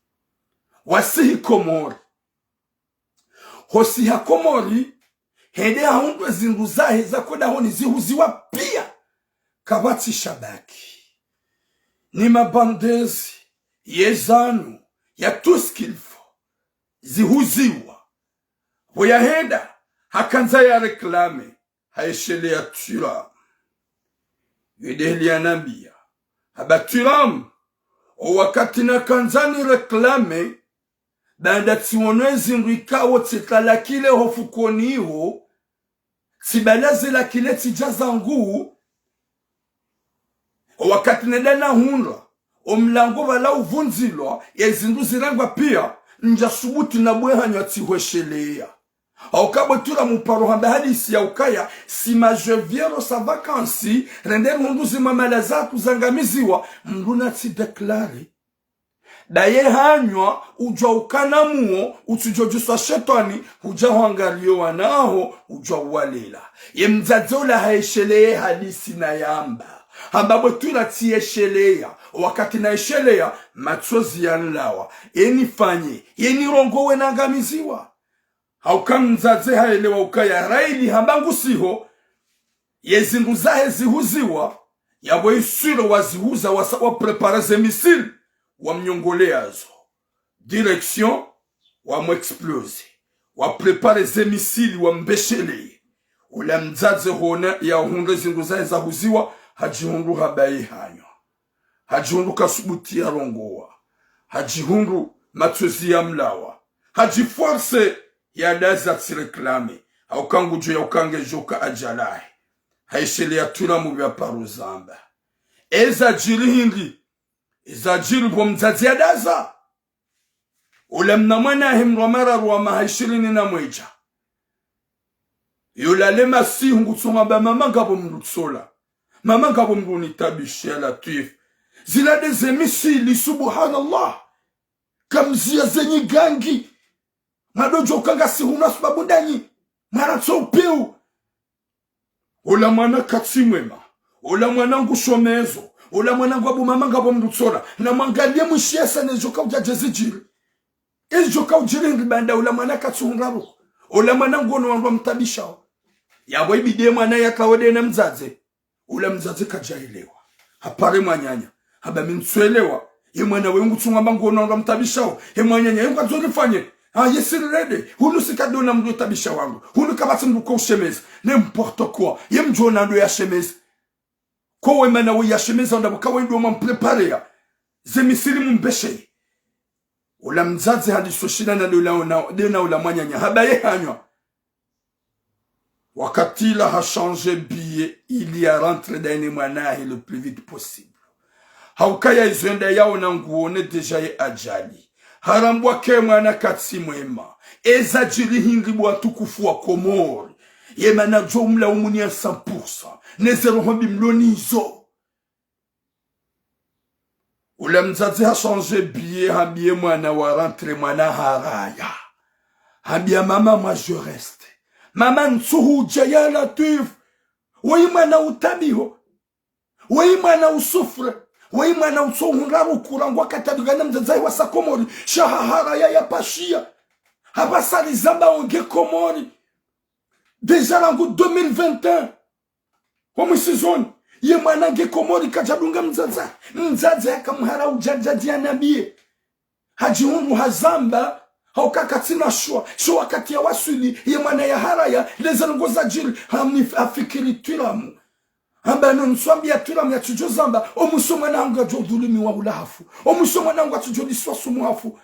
Wasihi Komori. Hosiha Komori, hende hahundre zindru zahe za kwenda honi zihuziwa piya. Kapvatsi shabaki. Ni mabandezi, ye zanu, ya tout ce qu'il faut. Zihuziwa. Pvo yahenda, hakandza ya réclamer, hayesheleya Thuram. Yedeheli yanambiya. Hamba Thuram, o wakati nakandza ni réclamer, baanda tsiwono ezindru ikao tsitalakile ho fukoni iho, tsibala zilakile tsidja zangu, o wakati nenda nahundra, o mlango pvala uvundzilwa, ye zindru zirengwa piya, ndja subuti na bwe hanywa tsihwesheleya. Hauka bwe Thuram uparo hamba hadisi ya ukaya, si ma je viens sa vacances, rende ruhundru zimamala zatru zangamiziwa, mndru natsi déclarer. Baye hanywa, udjwa ukana muo, utsudjo djuswa shetwani, hudja hwangaliyo wanaho, udjwa uwalela. Ye mdzadze ula hayesheleye hadisi nayamba. Hamba bwe Thuram tsiyesheleya, wakati nayesheleya, matsozi yanlawa. Ye nifanye, ye nirongowe nangamiziwa. Hauka mdzadze hayelewa ukaya raili hamba ngusiho, ye zindru zahe zihuziwa, yapvo iswilo wazihuza wasa wa préparer ze missiles, wamnyongoleya zo. Direction, wamu exploser. Wa préparer ze missiles, wambesheleye. Ula mdzadze hona yahundre zindru zahe zahuziwa, hadjihundru habaye hanywa. Hadjihundru kasubuti yarongowa. Hadjihundru matsozi yamlawa. Hadjiforcer yadaza tsi réclamer. Hauka ngudjuwa ya ukaya ngedjoka adjalahe. Hayesheleya Thuram pvya paro zamba. Eza djiri hindri. Eza djiri pvo mdzadze yadaza. Ula mna mwanahe mdru wa mararu wa maha ishirini na mwedja. Yula le masihu ngutsonga hamba mama ngapvo mdru tsola. Mama ngapvo mdru nitabishi ya Latwif. Zila nde ze missiles, subhanallah. Kamziya zenyi gangi. Mwadodjo uka ngasi hunu ha sababu ndanyi. Mwana tso upeu. Ola mwana katsi mwema. Ola mwana ngushomezo. Ola mwana ngwabo mama ngapvo mdru tsola. Na mwangaliye mwishiye sa ne djoka udja djezi djiri. Ezi djoka udjiri hindri baanda ola mwana katsuhundra ruhu. Ola mwana ngono wandru wamtabishao. Yapvo ibidi ye mwana yakawo nde na mdzadze. Ola mdzadze kadjaelewa. Hapvare mwananya. Hamba mi ntsuelewa. Ye mwana we ngutsunga hamba ngono wandru wamtabishao. He mwananya, ye ngwandzo rifanye. Ah, ye siri rende. Hunu si kadona mdru tabisha wandru. Hunu kapvatsi mdru ko ushemeza. N'importe quoi. Ye mdjona ndo ya shemeza. Ko we mana we ya shemeza wandru pvo ka we ndo mwampréparer ya. Ze missiles mumbeshe. Ola mdzadze hadi soshina na nde na, nde na ola mwananya. Hamba ye hanywa. Wakati ula ha changer billet ili ya rentrer ndani mwanahe le plus vite possible. Haukaya izo yenda yaona nguone déjà ye ajali. Harambwa ke mwana katsi mwema. Eza djiri hindri bo watukufu wa Komori. Ye mana djo mlaumuni ya cent pour cent. Ne ze roho mbi mlo nizo. Ola mdzadze ha changer billet, hambiye mwana wa rentrer, mwana haraya. Hambiya mama, moi je reste. Mama ntsuhudja ya Latwif. Weyi mwana utabiho. Weyi mwana usouffre. Weyi mwana utsohundra ruhu rangu wakati ula ngwakatabiha na mdzadze wasa Komori. Sha haharaya yapashiya. Hapvasa rizamba wo nge Komori. Déjà rangu deux mille vingt et un. Ho mwisizoni, ye mwana nge Komori kadjadunga mdzadze. Mdzadze haka mhara udjadjadji ya nabiye. Hadjihundru hazamba, hauka katsina shwa, sho wakati ya waswili, ye mwana ya haraya, leza ndrongo za djiri, hamif-, hafikiri Twiramu. Amba no ntsu wambiya Thuram yatsudjo zamba, omwiso mwana hangu yadjo dhulumiwa hula hafu. Omwiso mwana hangu yatsudjo liswa sumu hafu.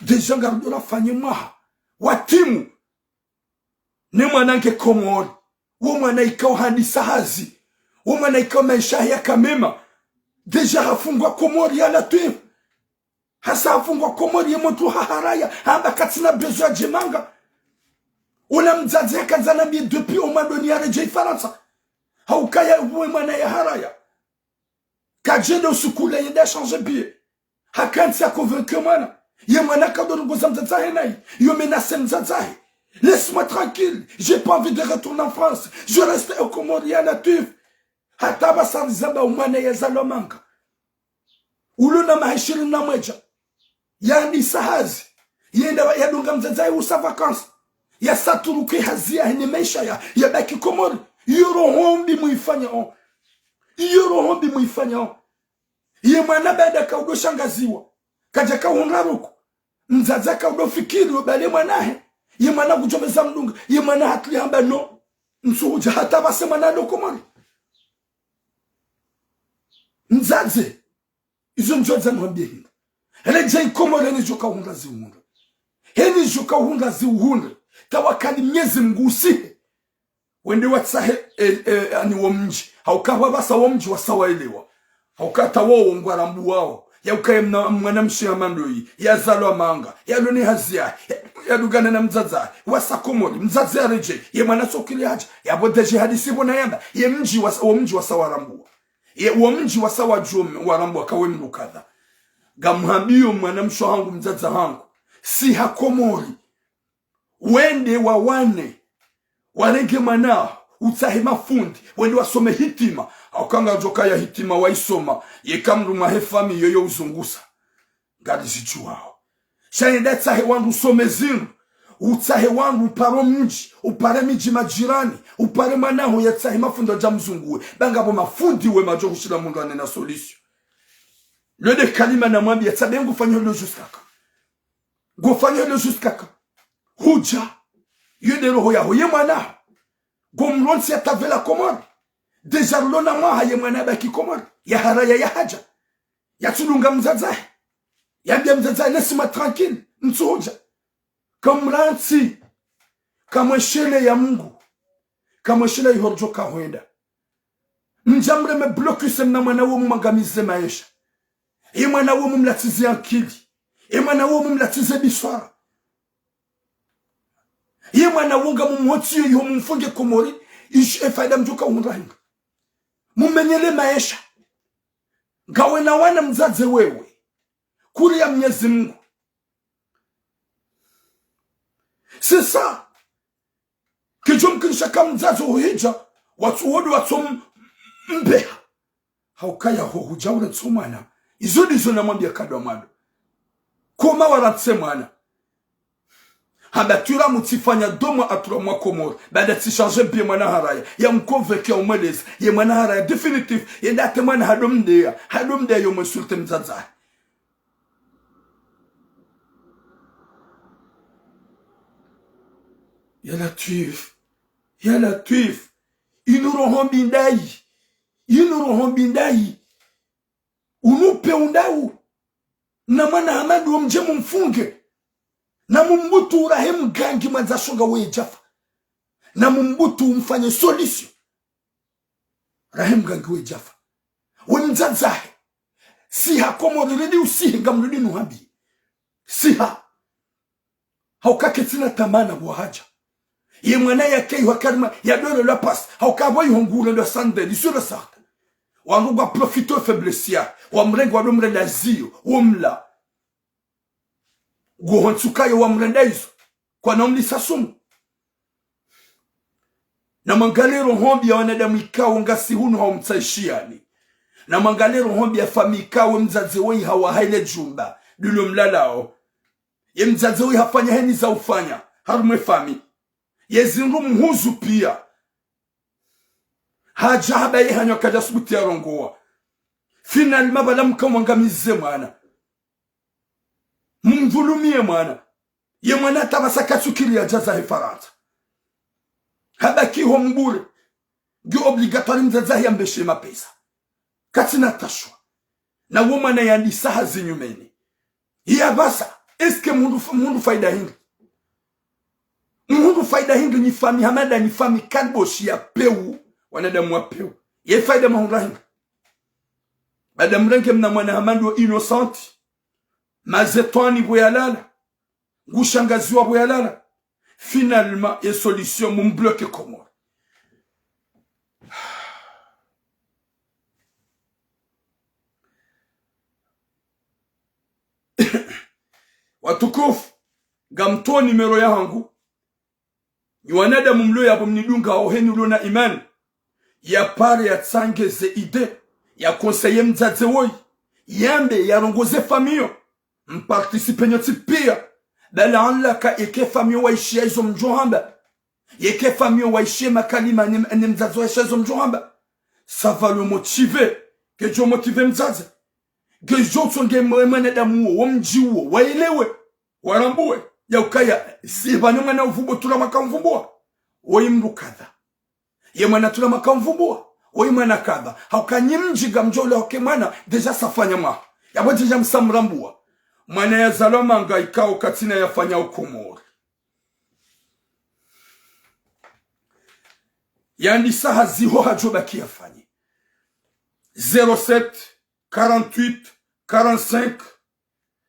Déjà ngarudjo rafanye mwaha watimu. Ne mwana nge Komori. Wo mwana ikao handisa hazi. Wo mwana ikao maesha yahe yaka mema. Déjà hafungwa Komori ya Latwif. Hasa hafungwa Komori ye mdru haharaya. Hamba katsina besoin ya djemanga. Ola mdzadze yakandza nambiye depuis omwando ni yaredjeyi Farantsa. Haukaya uwe mwana yaharaya. Kadjende usiku ule yende ya changer billet. Hakantsi ya convaincre mwana. Ye mwana kaudjo rongoza mdzadze hahe nayi. Yo menacer mdzadze hahe. Laisse-moi tranquille. J'ai pas envie de retourner en France. Je reste aux Comores ya Latwif. Hata pvasa rizamba omwana yazalwa manga. Ulo na maha ishirini na mwedja. Yahandisa hazi. Yenda yadunga mdzadze hahe usa vacances. Yasaturuke hazi yahe ne maesha ya, yabaki Komori. Iyo roho mbi mwifanyao. Iyo roho mbi mwifanyao. Ye mwana baada kaudjo shangaziwa. Kadja kahundra ruku. Mdzadze kaudjo fikiri ubale mwana hahe. Ye mwana kudjomeza mdunga. Ye mwana hatuli hamba no. Ntsuhudja hata pvasa mwana alo Komori. Mdzadze. Izo ndjo dza nwambiye hindru. Redjeyi Komori heni djo kahundra ziuhundre. Heni djo kahundra ziuhundre. Tawakali Mnyezi Mngu usihe. Wende watsahe, e, e, ani wo mdji. Hauka pvapvasa wo mdji wasa waelewa. Hauka hata wowo ngwarambuwao. Yauka ye mna, mwana mshe hama ndoyi. Yazalwa manga. Yalo ne hazi yahe. Ya, yadungana na mdzadze hahe. Wasa Komori. Mdzadze yaredjeyi. Ye mwana sokili hadja. Yapvo déjà hadisi pvo na yamba. Ye mdji wasa, wo mdji wasa warambuwa. Ye, wo mdji wasa wadjuwa, warambuwa kawe mdru kadha. Ngamhambiyo mwana mshe hangu mdzadze hangu. Siha Komori. Wende wawane. Warenge mwana. Utsahe mafundi. Wende wasome hitima. Hauka ngadjo kaya hitima waisoma. Yeka mdru mwahe famille yoyo uzungusa. Ngarizidjuwao. Sha yenda tsahe wandru usome zindru. Utsahe wandru upare mdji, upare midji majirani, upare mwana haho yatsahe mafundi yadja mzunguwe. Ba ngapvo mafundi wema wadjo hushila mdru anena solution. Lwende kalima namwambiya tsabe ngufanya hilo jusqu'à quand. Ngufanya hilo jusqu'à quand. Hudja. Yo nde roho yaho ye mwana haho. Ngomrontsi yatravela Komori. Déjà rilo na mwaha ye mwana yabaki Komori. Yaharaya yahadja. Yatsulunga mdzadze hahe. Yambiya mdzadze hahe, laisse-moi tranquille. Ntsuhudja. Kamrantsi. Kamweshelea Mngu. Kamweshelea iho ridjo kahwenda. Mdja mreme blocus mna mwana wo mumwangamize maesha. Ye mwana wo mumlatsize ankili. Ye mwana wo mumlatsize biswara. Ye mwana wo ngamumhotsiyo iho mumfunge Komori. Ishi efaida mdjo kahundra hindru. Mumenyele maesha. Ngawe na wana mdzadze wewe. Kuri ya Mnyezi Mngu. C'est ça. Kidjo mkinisha ka mdzadze uhidja, watsu wodi watso m-, mbeha. Haukaya ho hudja ule tso mwana. Izo ndizo namwambiya kadwa mwado. Koma waratse mwana. Hamba Thuram tsifanya deux mois à trois mois Komori. Baada tsi changer billet mwana haraya. Yamconvaincre yaumweleza. Ye mwana haraya définitif. Yende hata mwana hadjo mdeya. Hadjo mdeya yo mwinsulter mdzadze hahe. Ya Latwif. Ya Latwif. Inu roho mbi ndayi. Inu roho mbi ndayi. Unu upve undawu. Na mwana hama ndo mdje mumfunge. Na mumbutu urahe mgangi mwandza shonga we djafa. Na mumbutu umfanye solution. Rahe mgangi we djafa. We mdzadze hahe. Siha Komori ridi usihe ngamrudi nuhambi. Siha. Hauka ketsina tamana wahadja. Ye mwana yake iho kalima ya dole la passe. Hauka pvo iho ngure ndo sandeli sur le certain. Wandru ngwa profiter faiblesse ya. Wamrenge wado mrenda ziyo. Womla. Nguho ntsukayo wamrenda izo. Kwana umlisa sumu. Namwangaliye roho mbi ya wanadamu ikao ngasi hunu haumtsaishiyani. Namwangaliye roho mbi ya fami ikao mdzadze woyi hawaha ile djumba. Ndilo mlalao. Ye mdzadze woyi hafanya heni za ufanya. Harumwa ye fami. Ye zindru mhuzu piya. Hadja hamba ye hanyo kadja subuti ya rongowa. Finalement pvala mkamwangamize mwana. Mumdhulumiye mwana. Ye mwana hata pvasa katsukiri yadja zahe Farantsa. Habaki ho mbure. Nge obligatoire mdzadze yambeshe mapesa. Katsina tashwa. Na wo mwana yandisa hazi nyumeni. Iya basa, est-ce que mhundru, mhundru faida hindri? Mhundru faida hindri nyi fami hamada nyi fami kalboshi ya pewu, wanadamu wa pewu? Ye faida mahundra hindri? Baada mrenge mna mwana hamadu innocent, mazetwani pvo yalala, ngushangaziwa pvo yalala. Finalement, ye solution, mumbloke Komori. Watukufu, ngamtowo numéro yahangu. Nyi wanadamu mlo yapvo mnidunga, ohe nyi ulo na imani, yapare yatsange ze idée, ya conseiller mdzadze woyi, yambe, yarongoze famiyo, mparticipe nyontsi piya. Bala anlaka yeke famiyo waishiya izo mdjo hamba. Yeke famiyo waishiye makalima ne, ne mdzadze waishiya izo mdjo hamba. Ça va le motiver. Kedjo motiver mdzadze. Kedjo tsonge mwe-, mwanadamu wo, wo mdji wo, waelewe, warambuwe. Ya ukaya, si pvanu mwana uvumbu tula maka mvumbuwa. Woyi mdru kadha. Ye mwana tula maka mvumbuwa. Woyi mwana kadha. Hauka nyi mdji ngamdjo ule hoke mwana, déjà safanya mwa. Yapvo déjà msa mrambuwa. Mwana yazalwa manga ikao katsina yafanya Komori. Yandisa hazi ho hadjo baki yafanye. Zéro sept, quarante-huit, quarante-cinq,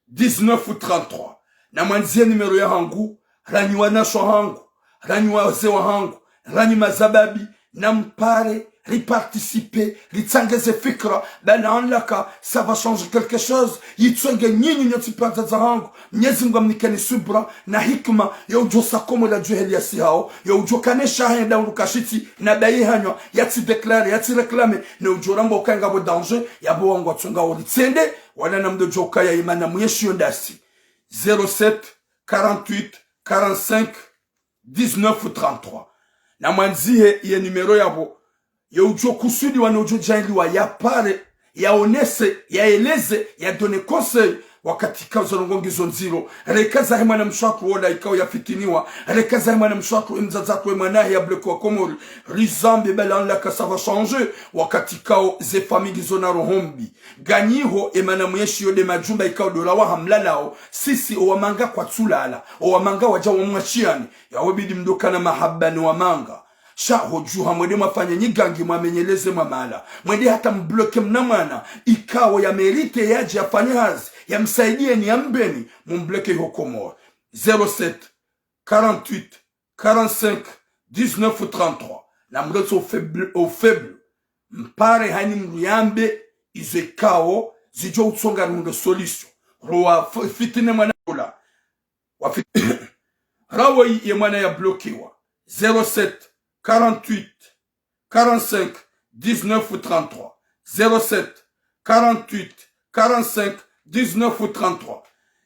dix-neuf, trente-trois. Na mwandziye numéro yahangu, ranyi wanashe wahangu, ranyi wazee wahangu, ranyi mazababi, na mpare, riparticipe, ritsange ze fikra, bala anlaka, ça va changer quelque chose, yitsonge nyinyi nyontsi piya wadzadze wahangu, Mnyezi Mungu amnikeni subra na hikima, yo udjo sa Komori la djuheli ya sihao, yo udjo kane shahe nda undru kashitsi, na baye hanywa, yatsi déclare, yatsi réclame, ne udjo ramba ukaya ngapvo danger, yapvo wangu watsonga ori tsende, wala na mdo djo kaya imana mweshi yo ndasi. Zéro sept, quarante-huit, quarante-cinq, dix-neuf, trente-trois. Na mwandzihe ye numéro yapvo, ye udjo kusudiwa ne udjo djailiwa yapare, yaonese, yaeleze, yadonne conseil, wakati ikao zo ndrongoo ngizo ndziro. Reka zahe mwana mshe hatru wola ikao yafitiniwa, reka zahe mwana mshe hatru ye mdzadze hatru ye mwanahe yablokiwa Komori, rizambe bala anlaka ça va changer, wakati ikao ze famiyi ngizo na roho mbi. Nganyiho, emana mweshi yo nde majumba ikao ndo rawaha mlalao, sisi owamanga kwatsulala, owamanga wadja wamwashiyani, yawo bidi mdo kana mahaba ne wamanga. Sha hodjuha mwende mwafanye nyigangi mwamenyeleze mwamala. Mwende hata mbloke mna mwana, ikao ya mérite yadje yafanye hazi, yamsaidiyeni, yambeni, mumbloke iho Komori. Zéro sept, quarante-huit, quarante-cinq, dix-neuf, trente-trois. Na mretse o faible, o faible. Mpare hanyi mdru yambe, izo ikao, zidjo utsonga runde solution. Rowa f-, fitine mwana ola. Wa fi-, rawo yi ye mwana yablokiwa. Zéro sept, quarante-huit, quarante-cinq, dix-neuf, trente-trois. Zéro sept, quarante-huit, quarante-cinq, dix-neuf, trente-trois.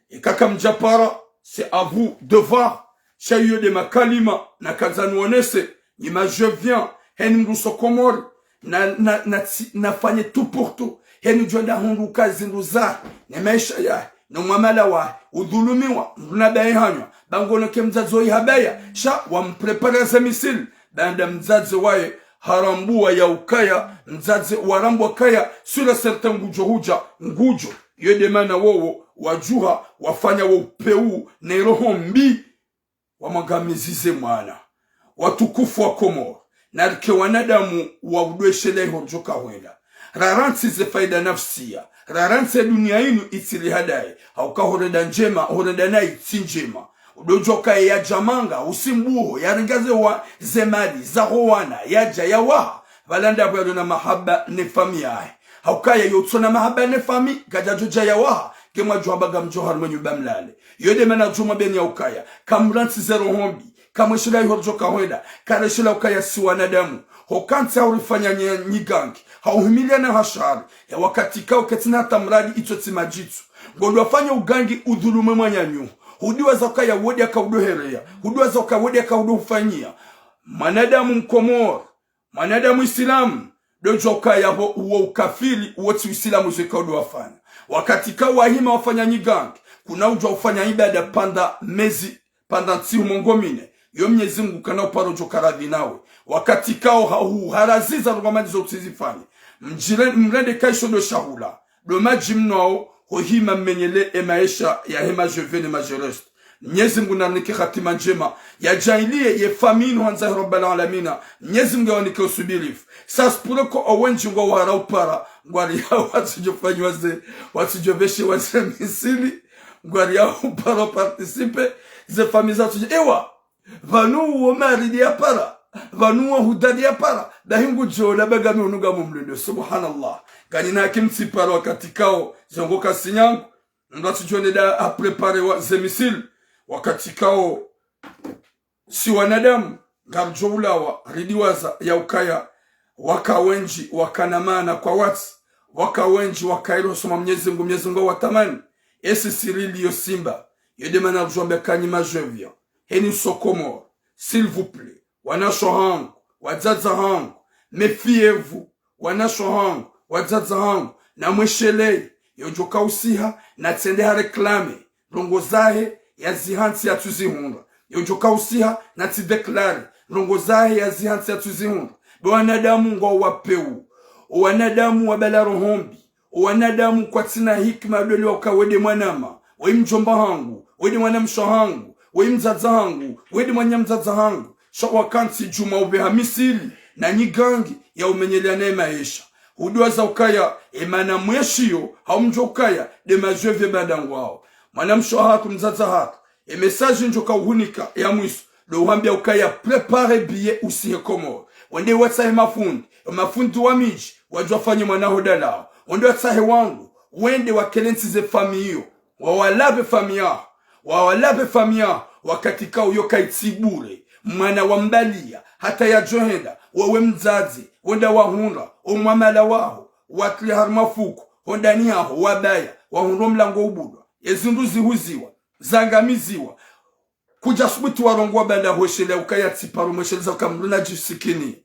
Eka kamdjapara, c'est à vous de voir. Sha iyo nde makalima, nakandza nuonese, nyi ma je viens, heni mdru so Komori, na, na, na tsi-, nafanye tout pour tout. Heni djo nda hundru ka zindru zahe, ne maesha yahe, no mwamala wahe, udhulumiwa, mdru na baye hanywa, ba ngono ke mdzadze oyi habaya, sha wamprepara ze misile, baanda mdzadze waye, harambuwa ya ukaya, mdzadze warambwa kaya, sûr et certain ngudjo hudja, ngudjo, iyo nde mana wowo, wadjuha, wafanya wo upvewu, ne roho mbi, wamwangamizize mwana. Watukufu wa Komori, narike wanadamu wa udweshela iho ridjo kahwenda. Rarantsi ze faida nafsiya, rarantsi dunia inu itsi rihadaye, hauka horenda ndjema, horenda nayi tsi ndjema. Udodjo kaya yadja manga, usimbuho, yarenga ze wa-, ze mali, zaho wana, yadja yawaha, pvala ndapvo yalo na mahaba ne fami yahe. Haukaya yo utsona mahaba ne fami, kadjadjo dja yawaha, ke mwadjo hamba ngamdjo harumwa nyumba mlale. Iyo nde mana djuma beni ya ukaya, kamrantsi ze roho mbi, kamweshela iho ridjo kahwenda, kareshela ukaya si wanadamu. Hokantsi haurifanya nye-, nyigangi, hauhimiliana ha shari, ya wakati kao ketsina hata mradi itso tsi madjitso. Ngondo wafanya ugangi udhulume mwananyaho. Hudiwaza ukaya wo nde akaudohereya, hudiwaza ukaya wo nde akaudohufanyia. Mwanadamu mkomori, mwanadamu Isilamu, ndodjo ukaya pvo uwo ukafiri, uwo tsi Usilamu zo ikao ndo wafanya. Wakati kao wahima wafanya nyigangi, kuna udjo ufanya ibada pvanda mezi, pvanda ntsihu mengo mine, Yo Mnyezi Mngu kana uparo djo karadhi nawe. Wakati kao ha-, hu-, haraziza rugamani zo utsizifanye. Mdjire-, mrende kaisho ndo shahula. Ndo madji mnwao, ho hima mmenyele e maesha ya hema jeunes ne ma jeunesses. Mnyezi Mngu narinike hatima ndjema. Yadjaanliye ye famille inu handza he Rabbal Alamina. Mnyezi Mngu yawanike usubirifu. Ça se pourrait ko owendji ngwao wahara upara. Ngwari yao watsudjo fanyiwa ze, watsudjo veshewa ze missiles. Ngwari yao upara participer. Ze famille zatsudjo. Ewa! Pvanu wo mari ndi yapara, pvanu wo huda ndi yapara, dahi ngudjo laba ngami unu ngam mlwendo, subhanallah. Nganyina haki mtsipara wakati kao, zo ngo kasi nyangu, mndru atsudjo nenda apréparer wa, ze missiles, wakati kao, si wanadamu, ngarudjo ulawa, ridiwaza, ya ukaya, waka wendji, wakana maana kwa watsi, waka wendji, wakailo soma Mnyezi Mngu, Mnyezi Mngu watamani, esi sirili yo simba, yo nde mana rudjo wambia kanyi ma jeunes, heni so Comores, s'il vous plaît, wanasho hangu, wadzadze hangu, méfiez-vous, wanasho hangu, wadzadze hangu, namwesheleye, yo djo kausiha, natsende ha réclamer, ndrongo zahe, yazihantsi yatsuzihundra, yo djo kausiha, natsi déclarer, ndrongo zahe, yazihantsi yatsuzihundra, be wanadamu ngwao wapvewu, o wanadamu wabala roho mbi, o wanadamu kwatsina hikima dole wauka we nde mwanama, we mdjomba hangu, we nde mwanamshe hangu, we mdzadze hangu, we nde mwanamdzadze hangu. Sha wakantsi djuma upveha missiles, na nyigangi ya umenyelea ne maesha. Hudiwaza ukaya, e mana mweshiyo, hau mdjo ukaya, nde ma jeunes bada ngwao. Mwanamshe hatru mdzadze hatru, e message ndjo kauhunika ya mwiso, ndo uhambia ukaya préparer billet usihe Comores. Wende watsahe mafundi, e mafundi wa midji, wadjo wafanye mwana ho dalao. Wende watsahe wangu, wende wakelentsi ze famille iyo. Wawalapve famille yaho. Wawalapve famille yaho. Wakati kao yo kaitsi bure. Mwana wambaliya, hata yadjo henda, wewe mdzadze, wenda wahundra, o mwamala waho, watli harumwa fuku, hondani haho, wabaya, wahundra o mlango ubudwa. Ezindru zihuziwa, zangamiziwa. Kudja subuti warongowa banda hweshelea ukaya tsiparo mwesheleza uka mndru nadjisikini.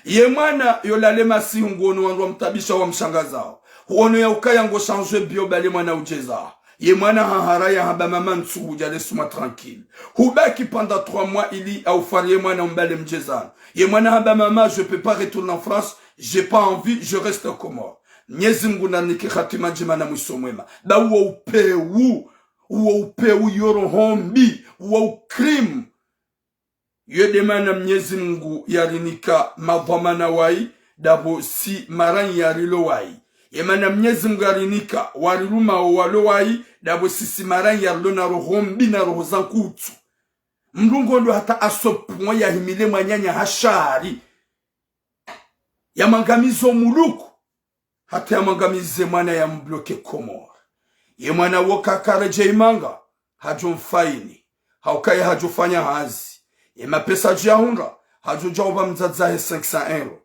Ye mwana yo lale masihu nguono wandru wamtabisha wamshangazao. Huono ya ukaya ngo shanjwe bio bale mwana udjeza. Ye mwana hahara yahamba mama ntsu hudja laisse-moi tranquille. Hubaki pendant trois mois ili aufari ye mwana umbale mdjezano. Ye mwana hamba mama, je peux pas retourner en France, j'ai pas envie, je reste aux Comores. Mnyezi Mngu narinike hatima ndjema na mwiso mwema. Ba uwo upvewu. Uwo upvewu, yo roho mbi, uwo ucrime. Yo nde mana Mnyezi Mngu yarinika madhwamana wayi, ndapvo si maranyi yarilo wayi. Ye mana Mnyezi Mngu yarinika warirumao walo wayi, ndapvo si si maranyi yarilo na roho mbi na roho za nkutsu. Mndru ngondo hata asopvwa yahimile mwananya ha shari, yamwangamizo muluku. Hata yamwangamize mwana yambloke Comores. Ye mwana wo kakaredjei manga, hadjo mfaini. Haukaya hadjo fanya hazi. Ye mapesa djo yahundra, hadjo dja upva mdzadze wahe cinq cents euros.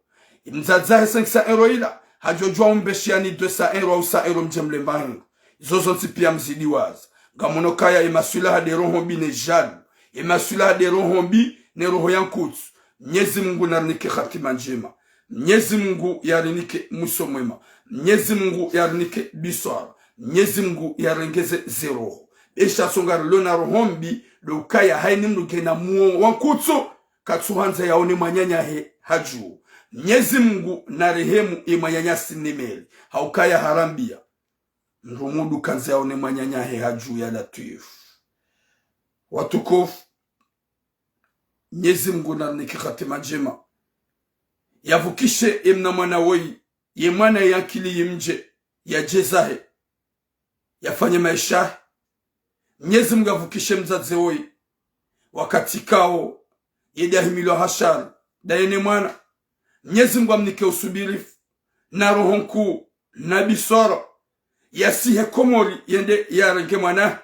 Ye mdzadze wahe cinq cents euros ila, hadjo dja umbeshiani deux cents euros au cent euros mdje mlemba hindru. Izo zontsi pia mzidiwaza. Ngamono kaya ye maswilaha nde roho mbi ne jaloux. Ye maswilaha nde roho mbi ne roho ya nkutsu. Mnyezi Mngu narinike hatima ndjema. Mnyezi Mngu yarinike mwiso mwema. Mnyezi Mngu yarinike biswara. Mnyezi Mngu yarengeze ze roho. Be sha so ngarilo na roho mbi, ndo ukaya haini mndru ngena muo wa nkutsu, katsuhandza yaone mwananyahe hadju. Mnyezi Mngu narehemu ye mwananya Sinemeli. Haukaya harambia, mndru mndru kandza yaone mwananyahe hadju, ya Latwifu. Watukufu, Mnyezi Mngu narinike hatima ndjema. Yavukishe ye mna mwana woyi, ye mwana ye ankili yimdje, yadjezahe, yafanye maesha yahe. Mnyezi Mngu yavukishe mdzadze woyi, wakati kao, ye ndahimilwa ha shari, ndaye ne mwana. Mnyezi Mngu amnike usubirifu, na roho nkuu, na biswara, yasihe Komori yende yarenge mwanahe.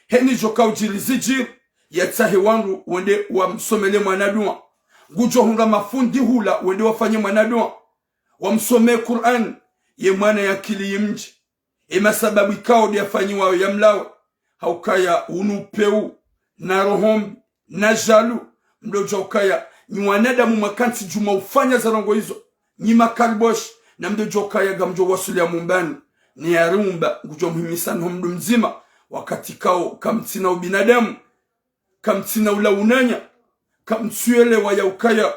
Heni djo kaudjiri zidjiri, yatsahe wandru wende wamsomele mwana dua. Ngudjo hundra mafundi hula wende wafanye mwana dua, wamsome Kur'ani, ye mwana ye ankili yimdje. Ye masababu ikao nde yafanyiwayo yamlawe. Haukaya unu upvewu, na roho mbi, na jaloux, mdodjua ukaya, nyi wanadamu mwakantsi djuma ufanya ze ndrongo izo, nyi makariboshi, na mdodjua ukaya ngamdjo wasulia mumbani, ne yariumba ngudjo mhimisani ho mndru mdzima, wakati kao kamtsina ubinadamu, kamtsina ula unanya, kamtsuelewa ya ukaya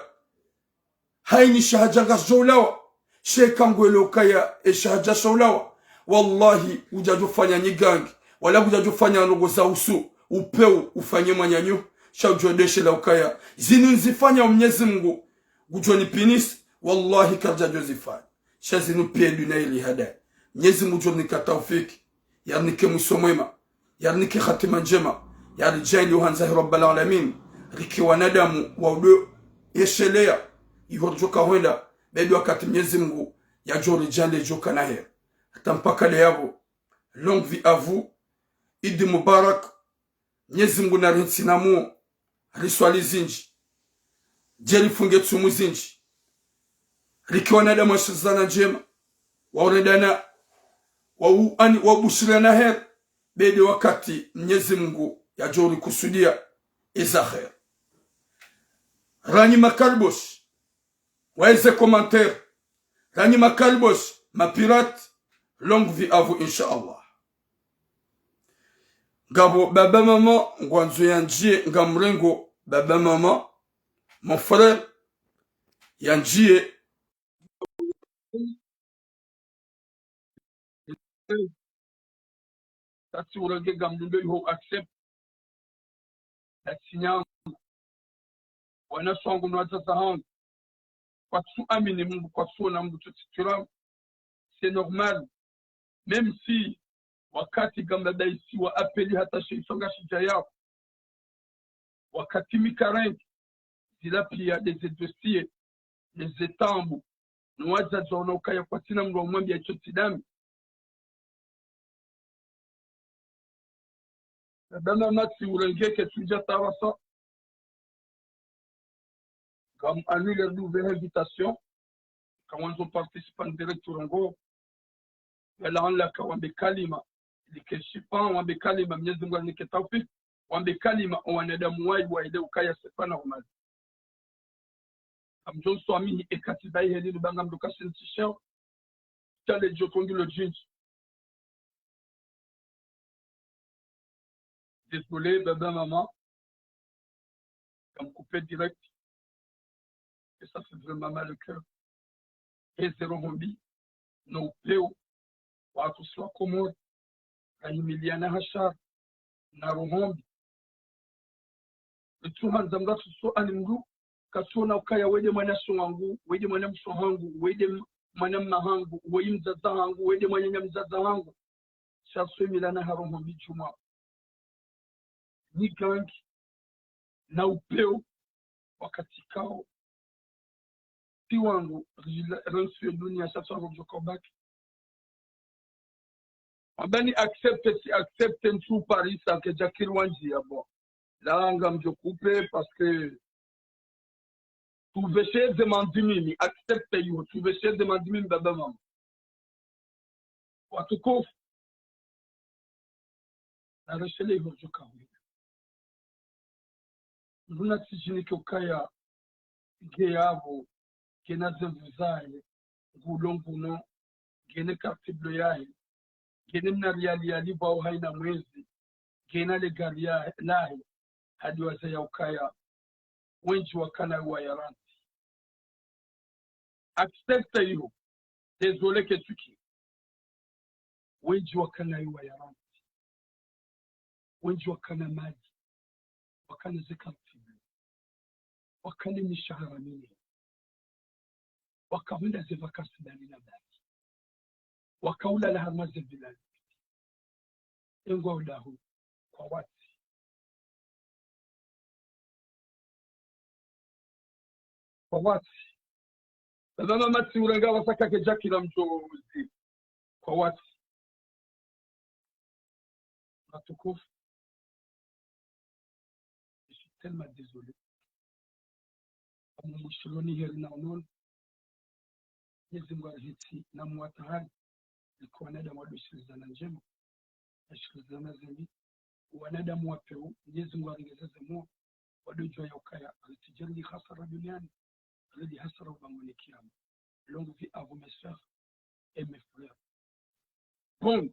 haini shahadja ngazidjo ulawa, sha eka ngwelewo ukaya e shahadja sha ulawa, wallahi, udjadjo fanya nyigangi, wala kudjadjo fanya ndrongo za usu, upvewu ufanye mwananyahu, sha udjo deshelea ukaya zinu nizifanyao Mnyezi Mngu ngudjo nipinisa, wallahi, karidjadjo zifanya. Sha zinu piya duniya ili hadaya. Mnyezi Mngu ngudjo nika taufiki, yarinike mwiso mwema, yarinike hatima ndjema, yaridjaanlie uhandza he Rabbal Alamin, rike wanadamu wa udo yeshelea, iho ridjoka hwenda, bedi wakati Mnyezi Mngu yadjo ridjaanlie djoka na heri. Hata mpaka le yapvo, longue vie à vous, Eid Mubarak, Mnyezi Mngu narihentsi na muo, riswali zindji, dje rifunge tsumu zindji, rike wanadamu wa shirizana ndjema, wa urendana, wa u-, ani, wa ubushirana heri, bedi wakati Mnyezi Mngu yadjo rikusudia eza heri. Ranyi makariboshi, waeze commentaire, ranyi makariboshi, ma pirate, longue vie à vous, insha Allah. Ngapvo baba mama, ngwandzo yandjiye, ngamrengo baba mama, mon frère, yandjiye. Tasi urenge ngamdunde iho accept. Nda tsi nyama. Wanaswangu no wadzadze hangu. Kwatsu amini Mungu, kwatsu ona Mungu, tsu tsi turamu. C'est normal. Même si wakati ngamba daisi wa appel hata she isonga shidja yao. Wakati mi karenge, zila piya des dossiers, des étambes, no wadzadze wona ukaya kwatsina mndru wa umwambiya isho tsi dami. Baba mama tsi urenge ke tsudja tawasa. Ngam annuler du ve invitation. Kawandzo participer en direct urongo. Yala anla ka wambe kalima. Like shipan wambe kalima. Mnyezi Mungu anike taufik. Wambe kalima o wanadamu wayi waelewe ukaya c'est pas normal. Ngamdjo swamihi eka tsi bayi heli nubanga mndru kashintisha. Tale djo kondilo djindji. Désolé, baba, maman. Ngamkupve direct. Et ça fait vraiment mal au cœur. Heze roho mbi, no upvewu, watru si wa Komori, rahimiliana ha shari, na roho mbi. Ritsuhandza mndru atsuso ani mndru, katsuona ukaya weye nde mwanashe wangu, weye nde mwanamshe hangu, weye nde m-, mwanamme hangu, weye mdzadze hangu, weye nde mwananya mdzadze hangu. Sha swemilana ha roho mbi djumwa. Nyigangi, na upvewu, wakati kao. Tsi wangu, rila-, rantsi yo duniya, sha tsi wangu djoka ubaki. Wamba ni accepter, tsi accepter, ntsu parisa, ke djakiri wandjiya, bon. Là, ngamdjo couper, parce que tsu vesheze mandzi mimi, accepter yo, tsu vesheze mandzi mimi, baba, mama. Watukufu. Nareshele iho djoka hwenda. Mndru natsidjinike ukaya nge yapvo, ngena ze nvuu zahe, ngulo nguno, ngena carte bleue yahe, ngena mna riyali yalipvwao hayina mwezi, ngena le gari ya, lahe, hadi waze ya ukaya, wendji wakana iwa ya rantsi. Accepter iyo. Désolé ke tsuki. Wendji wakana iwa ya rantsi. Wendji wakana mali. Wakana ze carte bleue. Wakana mishahara mine. Wakahwenda ze vacances mbali na mbali. Wakaulala harumwa ze village. Engwa udahu. Kwawatsi. Kwawatsi. Baba mama tsi urenga wasaka ke djakira mdjozi. Kwawatsi. Watukufu. Je suis tellement désolé. Amu mwishiloni heri na unono. Mnyezi Mungu arihentsi na muwatahari. Liko wanadamu wado shirizana ndjema. Na shirizana zembi. Wanadamu wapvewu. Mnyezi Mungu arengeze ze moyo. Wado djuwa ya ukaya. Ritsidjeri hasara duniani. Ridi hasara ubangoni kiyama. Longue vie à vous, mes sœurs et mes frères. Bon,